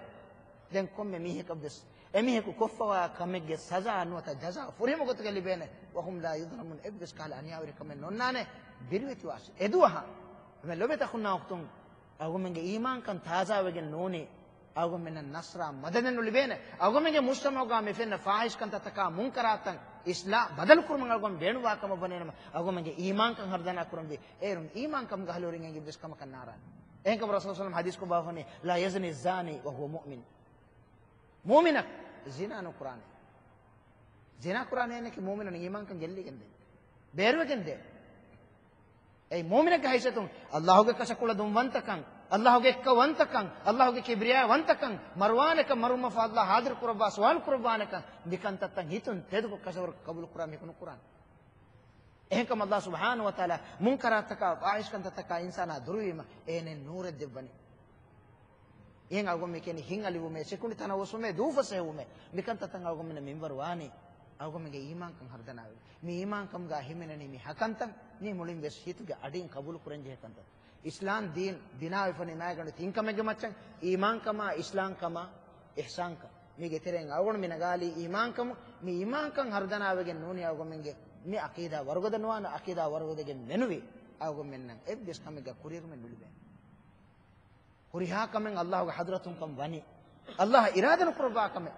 ދެން ކޮންމެ މީހަކަށްވެސް އެމީހަކު ކޮށްފަވާ ކަމެއްގެ ސަޒާ ނުވަތަ ޖަޒާ ފުރިހަމަ ގޮތުގަ ލިބޭނެ. وَهُمْ لَا يُظْلَمُونَ. އެއްވެސް ކަހަލަ އަނިޔާވެރިކަމެއް ނޯންނާނެ. ބިރުވެތިވާށޭ. އެދުވަހަށް. އެމެ ލޮބެތި އަޚުންނާ އުޚްތުން، އަޅުގަމެންގެ އީމާންކަން ތާޒާވެގެން ނޫނީ، އަޅުގަމެންނަށް ނަޞްރާ މަދަދެއް ނުލިބޭނެ. އަޅުގަމެންގެ މުޖްތަމަޢުގަ މި ފެންނަ ފާޙިޝް ކަންތައްތަކާ، މުންކަރާތައް އިޞްލާޙް ބަދަލުކުރުމަށް އަޅުގަނޑު ބޭނުންވާ ކަމަށް ވަނީނަމަ، އަޅުގަމެންގެ އީމާންކަން ހަރުދަނާ ކުރަންވީ. އޭރުން އީމާންކަމުގެ އަހުލުވެރިން އެނގި އެއްވެސް ކަމަކަށް ނާރާނެ. އެހެންކަމުން ރަސޫލު ޞައްލަﷲު ޢަލައިހި ވަސައްލަމަ ޙަދީޘްކޮށް ވާފަނީ، لا يزني الزاني وهو مؤمن. މުއުމިނަކު ޒިނާ ނުކުރާނެ. ޒިނާ ކުރާނެއެކީ މުއުމިނުން އީމާންކަން ގެއްލިގެންދޭ. ބޭރުވެގެންދޭ. އެއީ މުއުމިނެއްގެ ހައިސިއްޔަތުން ﷲގެ ކަށަކުޅަ ދުންވަންތަކަން، ﷲގެ އެއްކައުވަންތަކަން، ﷲގެ ކިބްރިޔާވަންތަކަން، މަރުވާނެކަން، މަރުވުމަށްފަހު ﷲ ޙާޟިރު ކުރައްވާ ސުވާލު ކުރައްވާނެކަން، މިކަންތައްތައް ހިތުން ތެދުކޮށް ކަށަވަރު ޤަބޫލު ކުރާ މީހަކު ނުކުރާނެ. އެހެންކަމުން ﷲ ސުބްޙާނަހޫ ވަތަޢާލާ މުންކަރާތަކާ، ފާޙިޝް ކަންތައްތަކާ އިންސާނާ ދުރުވީމަ، އޭނައަށް ނޫރެއް ދެއްވަނީ. އެހެން އަޅުގަނޑު މި ކިޔަނީ ހިތް އަލިވުމޭ، ސިކުނޑި ތަނަވަސްވުމޭ، ދޫފަސޭހަވުމޭ. މިކަންތައްތައް އަޅުގަނޑުމެންނަށް މިންވަރު ވާނީ، އަޅުގަނޑުމެންގެ އީމާންކަން ހަރުދަނާވެގެން. މި އީމާންކަމުގަ ހިމެނެނީ މި ހަކަންތައް، މީ މުޅިން ވެސް ހިތުގެ އަޑިން ޤަބޫލު ކުރަންޖެހޭ ކަންތައް. އިސްލާމް ދީން ބިނާވެފަނީ މާގަނޑު ތިން ކަމެއްގެ މައްޗަށް، އީމާންކަމާ، އިސްލާމްކަމާ، އިޙްސާންކަން. މީގެ ތެރެއިން އަޅުގަނޑު މި ނަގާލީ އީމާންކަމުން. މި އީމާންކަން ހަރުދަނާވެގެން ނޫނީ އަޅުގަނޑުމެންގެ މި ޢަޤީދާ ވަރުގަދަ ނުވާނެ، ޢަޤީދާ ވަރުގަދަވެގެން މެނުވީ އަޅުގަނޑުމެންނަށް އެއްވެސް ކަމެއްގަ ކުރިއެރުމެއް ނުލިބޭނެ. ހުރިހާ ކަމެއް ﷲގެ ޙަޟްރަތުން ކަން ވަނީ، ﷲ އިރާދަ ނުކުރައްވާ ކަމެއް.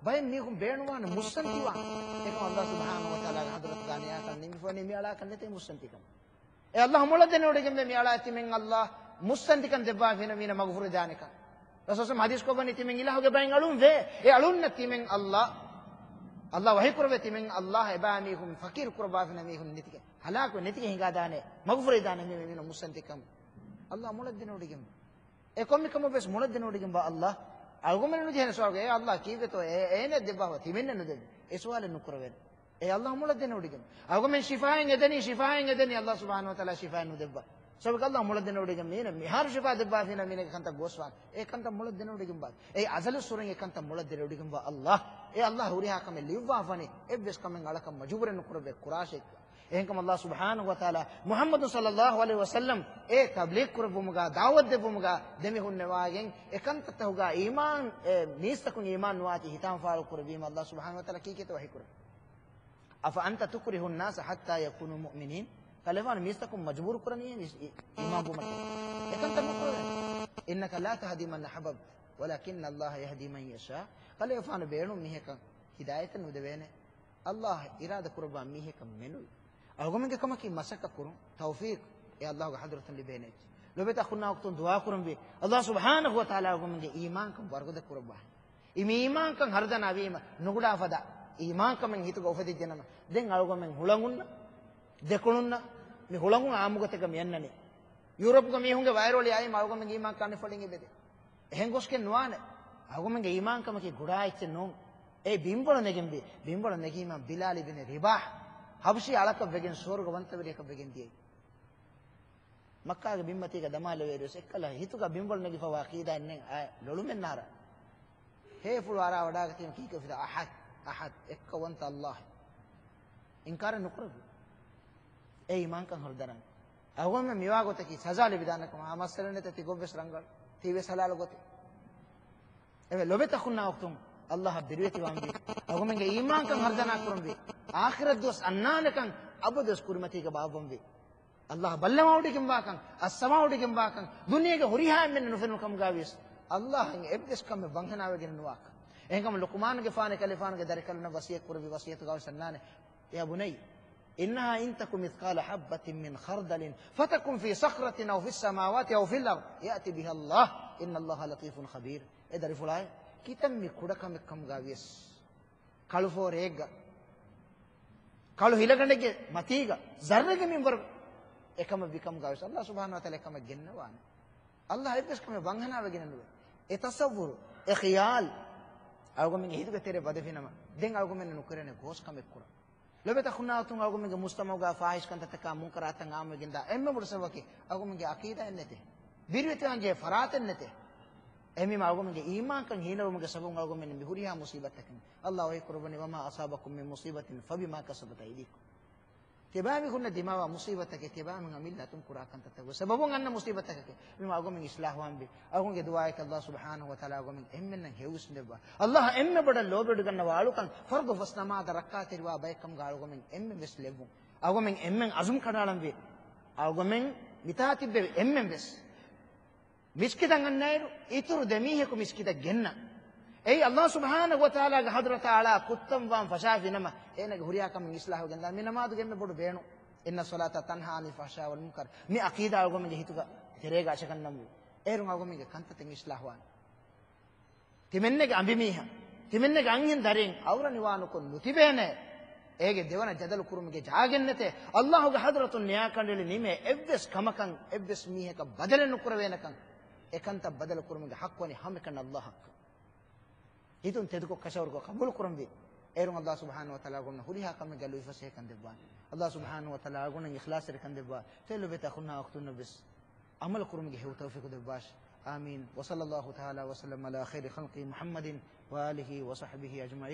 ބައެއް މީހުން ބޭނުންވާނެ މުއްސަނދިވާން. އެކަމަކު ﷲ ސުބްޙާނަހޫ ވަތަޢާލާގެ ޙަޟްރަތުގަ ނިޔާކަން ނިމިފަވަނީ މި އަޅާކަށް ނެތޭ މުއްސަނދިކަން. އެ ﷲ މޮޅަށް ދެނެވޮޑިގެންވޭ މި އަޅާ ތިމެން ﷲ މުއްސަނދިކަން ދެއްވާފިނަމަ މީނަ މަގުފުރި ދާނެކަން. ރަސޫލު ޙަދީޘްކޮށްވަނީ ތިމެން އިލާހުގެ ބައިން އަޅުން ވޭ. އެ އަޅުންނަށް ތިމެން ﷲ، ﷲ ވަޙީ ކުރެވޭ ތިމެން ﷲ އެބައިމީހުން ފަޤީރު ކުރައްވާފިނަމަ މީހުން ނެތިގެން ހަލާކު ނެތިގެން ހިނގާދާނެ، މަގުފުރި ދާނެ މީ މީނަ މުއްސަނދިކަން. ﷲ މޮޅަށް ދެނެވޮޑިގެން. އެ ކޮންމެ ކަމަށް ވެސް މޮޅަށް ދެނެވޮޑިގެންވާ ﷲ. އަޅުގަނޑުމެން ނުޖެހޭނެ ސުވާލު، އޭ ﷲ ކީއްވެތޯ؟ އޭ، އޭނަ ދެއްވާފަ ތިމެންނެއް ނުދެއްވި. އެ ސުވާލެއް ނުކުރެވޭނެ. އޭ ﷲ މޮޅަށް ދެނެވޮޑިގެން. އަޅުގަނޑުމެން ޝިފާއެއް އެދެނީ، ޝިފާއެއް އެދެނީ ﷲ ސުބްޙާނަހޫ ވަތަޢާލާ ޝިފާއެއް ނުދެއްވާ. ސަބަބަކީ ﷲ މޮޅަށް ދެނެވޮޑިގެން މީނަ މިހާރު ޝިފާ ދެއްވާފިނަމަ މީނަގެ ކަންތައް ގޯސްވާނެ. އެ ކަންތައް މޮޅަށް ދެނެވޮޑިގެންވާ. އޭ އަޒަލު ސުރެން އެ ކަންތައް މޮޅަށް ދެނެވޮޑިގެންވާ ﷲ. އޭ ﷲ ހުރިހާ ކަމެއް ލިޔުއްވާފަނި، އެއްވެސް ކަމެއް އަޅަކަށް މަޖުބޫރެއް ނުކުރެވޭ ކުރާށޭ. އެހެންކަމުން ﷲ ސުބްޙާނަހޫ ވަތަޢާލާ މުޙައްމަދު ޞައްލައްލާހު ޢަލައިހި ވަސައްލަމް އެ ތަބްލީޣް ކުރެއްވުމުގަ، ދަޢުވަތު ދެއްވުމުގަ ދެމިހުންނަވާގެން އެ ކަންތައްތަކުގަ އީމާން، އެ މީސްތަކުން އީމާން ނުވާތީ ހިތާމަ ފާޅު ކުރެއްވީމަ ﷲ ސުބްޙާނަހޫ ވަތަޢާލާ ކީކޭތޯ ވަޙީ ކުރެއްވި؟ أفأنت تكره الناس حتى يكونوا مؤمنين؟ ކަލޭގެފާނު މީސްތަކުން މަޖުބޫރު ކުރަނީ އީ-، އީ-، އީމާންވުމަށް؟ އެކަންތައް ނުކުރެވޭނެ. إنك لا تهدي من أحببت ولكن الله يهدي من يشاء. ކަލޭގެފާނު ބޭނުން މީހަކަށް ހިދާޔަތެއް ނުދެވޭނެ. ﷲ އިރާދަ ކުރައްވާ މީހަކަށް މެނުވީ. އަޅުގަނޑުމެންގެ ކަމަކީ މަސައްކަތް ކުރުން، ތައުފީޤް އެ ﷲގެ ޙަޟްރަތުން ލިބޭނެ އެއްޗެއް. ލޮބުވެތި އަޚުންނާ އުޚްތުން، ދުޢާ ކުރަންވީ ﷲ ސުބްޙާނަހޫ ވަތަޢާލާ އަޅުގަނޑުމެންގެ އީމާންކަން ވަރުގަދަ ކުރައްވާ. އެ މި އީމާންކަން ހަރުދަނާވީމަ ނުގުޑާ ފަދަ އީމާންކަމެއް ހިތުގަ އުފެދިއްޖެނަމަ، ދެން އަޅުގަނޑުމެން ހުޅަނގުންނަށް، ދެކުނުންނަށް، މި ހުޅަނގުން ޢާއްމުގޮތެއްގަ މި އަންނަނީ. ޔޫރަޕްގަ މީހުންގެ ވައިރޯޅި އައީމަ އަޅުގަނޑުމެންގެ އީމާން ކަނޑިފަޅިން އެބަދޭ. އެހެން ގޮސްގެން ނުވާނެ. އަޅުގަނޑުމެންގެ އީމާންކަމަކީ ގުޑާ އެއްޗެއް ނޫން. އެ ބިންވަޅު ނެގެންވީ. ބިންވަޅު ނެގީމަ ބިލާލް އިބްނު ރަބާޙް ޙަބަޝީ އަޅަކަށް ވެގެން ސުވަރުގަވަންތަވެރިޔަކަށް ވެގެން ދިޔައީ. މައްކާގެ ބިންމަތީގަ ދަމާލެވޭއިރުވެސް އެއްކަލަ ހިތުގަ ބިންވަޅު ނެގިފަވާ ޢަޤީދާއެއް ނެތް. އާ، ލޮޅުމެއް ނާރާ. ހޭފުޅު އަރާ ވަޑާގަތީމަ ކީކޭ އުފެދޭ؟ އަޙަދް، އަޙަދް، އެއްކަވަންތަ ﷲ. އިންކާރެއް ނުކުރެއްވި. އެ އީމާންކަން ހަރުދަނާނެ. އަޅުގަނޑުމެން މިވާ ގޮތަކީ ސަޒާ ލިބިދާނެކަމަށް އާ މައްސަލަ ނެތޭ، ތި ގޮށްވެސް ރަނގަޅު. ތީވެސް ޙަލާލު ގޮތެއް. އެވެ ލޮބެތި އަޚުންނާ އުޚްތުން، ﷲއަށް ބިރުވެތިވާންވީ. އަޅުގަނޑުމެންގެ އީމާންކަން ހަރުދަނާ ކުރަންވީ. އާޚިރަތް ދުވަސް އަންނާނެކަން އަބަދުވެސް ކުރިމަތީގަ ބާއްވަންވީ. ﷲ ބައްލަވާވޮޑިގެންވާކަން، އައްސަވާވޮޑިގެންވާކަން، ދުނިޔޭގެ ހުރިހާ އެންމެންނަށް ނުފެނުނު ކަމުގައިވިޔަސް، ﷲއަށް އެއްވެސް ކަމެއް ވަންހަނާވެގެން ނުވާކަން. އެހެންކަމުން ލުޤުމާނުގެފާނު ކަލޭފާނުގެ ދަރިކަލުންނަށް ވަޞިއްޔަތް ކުރެއްވި ވަޞިއްޔަތުގައިވެސް އަންނާނެ. يا بني إنها إن تك مثقال حبة من خردل فتكن في صخرة أو في السماوات أو في الأرض يأت بها الله إن الله لطيف خبير. އޭ ދަރިފުޅާއޭ، ކިތަންމެ ކުޑަކަމެއް ކަމުގައިވިޔަސް، ކަޅު ފޯރެއެއްގަ، ކަޅު ހިލަގަނޑެއްގެ މަތީގަ، ޒައްރެއްގެ މިންވަރު އެކަމަށް ވިކަމުގައިވެސް، ﷲ ސުބްޙާނަހޫ ވަތަޢާލާ އެކަމަށް ގެންނަވާނެ. ﷲ އެއްވެސް ކަމެއް ވަންހަނާވެގެނެއް ނުވޭ. އެ ތަޞައްވުރު، އެ ޚިޔާލު، އަޅުގަނޑުމެންގެ ހިތުގެ ތެރެ ވަދެފިނަމަ، ދެން އަޅުގަނޑުމެންނަށް ނުކުރެވޭނެ ގޯސް ކަމެއް ކުރަން. ލޮބެތި އަޚުންނާ އުޚްތުން، އަޅުގަނޑުމެންގެ މުޖްތަމަޢުގަ ފާޙިޝް ކަންތައްތަކާ، މުންކަރާތަށް އާއްމުވެގެންދާ އެންމެ ބޮޑު ސަބަބަކީ އަޅުގަނޑުމެންގެ ޢަޤީދާއެއް ނެތޭ. ބިރުވެތިވާން ޖެހޭ ފަރާތެއް ނެތޭ. އެހެންވީމަ އަޅުގަނޑުމެންގެ އީމާންކަން ހީނަވުމުގެ ސަބަބުން އަޅުގަނޑުމެން މި ހުރިހާ މުޞީބަތްތަކެއް. ﷲ ވަޙީ ކުރައްވަނީ، وما أصابكم من مصيبة فبما كسبت أيديكم. ތިޔަބައިމީހުންނަށް ދިމާވާ މުޞީބަތްތަކެއް، ތިޔަބައިމީހުން އަމިއްލަ އަތުން ކުރާ ކަންތައްތަކުގެ ސަބަބުން އަންނަ މުޞީބަތްތަކެކޭ. މި އަޅުގަނޑުމެން އިޞްލާޙުވާންވީ. އަޅުގަނޑުގެ ދުޢާއަކީ ﷲ ސުބްޙާނަހޫ ވަތަޢާލާ އަޅުގަނޑުމެން އެންމެންނަށް ހެޔޮ ވިސްނުން ދެއްވާ. ﷲއަށް އެންމެ ބޮޑަށް ލޯބިވެޑިގަންނަވާ އަޅުކަން، ފަރުޟު ފަސް ނަމާދަށް ރައްކާތެރިވާ ބައެއްކަމުގަ އަޅުގަނޑުމެން އެންމެން ވެސް ލެއްވުން. އަޅުގަނޑުމެން އެންމެން ޢަޒުމް ކަނޑައަޅަންވީ. އަޅުގަނޑުމެން މިތާ ތިއްބެވި އެންމެން ވެސް މިސްކިތަށް އަންނައިރު، އިތުރު ދެ މީހަކު މިސްކިތަށް ގެންނަ. އެއީ ﷲ ސުބްޙާނަހޫ ވަތަޢާލާގެ ޙަޟްރަތަށް އަޅާ ކުއްތަންވާން ފަށާފިނަމަ، އޭނަގެ ހުރިހާ ކަމެއް އިޞްލާޙުވެގެންދާނެ. މި ނަމާދުގެ އެންމެ ބޮޑު ބޭނުން. إن الصلاة تنهى عن الفحشاء والمنكر. މި ޢަޤީދާ އަޅުގަނޑުމެންގެ ހިތުގަ ތެރޭގަ އަށަކަންނަންވީ. އޭރުން އަޅުގަނޑުމެންގެ ކަންތައްތައް އިޞްލާޙުވާނެ. ތިމެންނެގެ އަނބިމީހާ، ތިމެންނެގެ އަންހެން ދަރިން އައުރަ ނިވާނުކޮށް ނުތިބޭނެ. އޭގެ ދެވަނަ ޖަދަލު ކުރުމުގެ ޖާގައެއް ނެތޭ. ﷲގެ ޙަޟްރަތުން ނިޔާކަނޑައެޅި ނިމޭ އެއްވެސް ކަމަކަށް އެއްވެސް މީހަކަށް ބަދަލެއް ނުކުރެވޭނެކަން. އެކަންތައް ބަދަލު ކުރުމުގެ ޙައްޤު ވަނީ ހަމައެކަނި ﷲއަށް. ހިތުން ތެދުކޮށް ކަށަވަރުކޮށް ޤަބޫލު ކުރަންވީ. އޭރުން ﷲ ސުބްޙާނަހޫ ވަތަޢާލާ އަޅުގަނޑުމެންނަށް ހުރިހާ ކަމެއްގަ ލުއިފަސޭހަކަން ދެއްވާނެ. ﷲ ސުބްޙާނަހޫ ވަތަޢާލާ އަޅުގަނޑުމެން އިޚްލާޞްތެރިކަން ދެއްވާ. ތެ ލޮބެތި އަޚުންނާ އުޚްތުންނަށް ވެސް ޢަމަލު ކުރުމުގެ ހެޔޮ ތައުފީޤު ދެއްވާށި. آمين. وصلى الله تعالى وسلم على خير خلقه محمد وآله وصحبه أجمعين.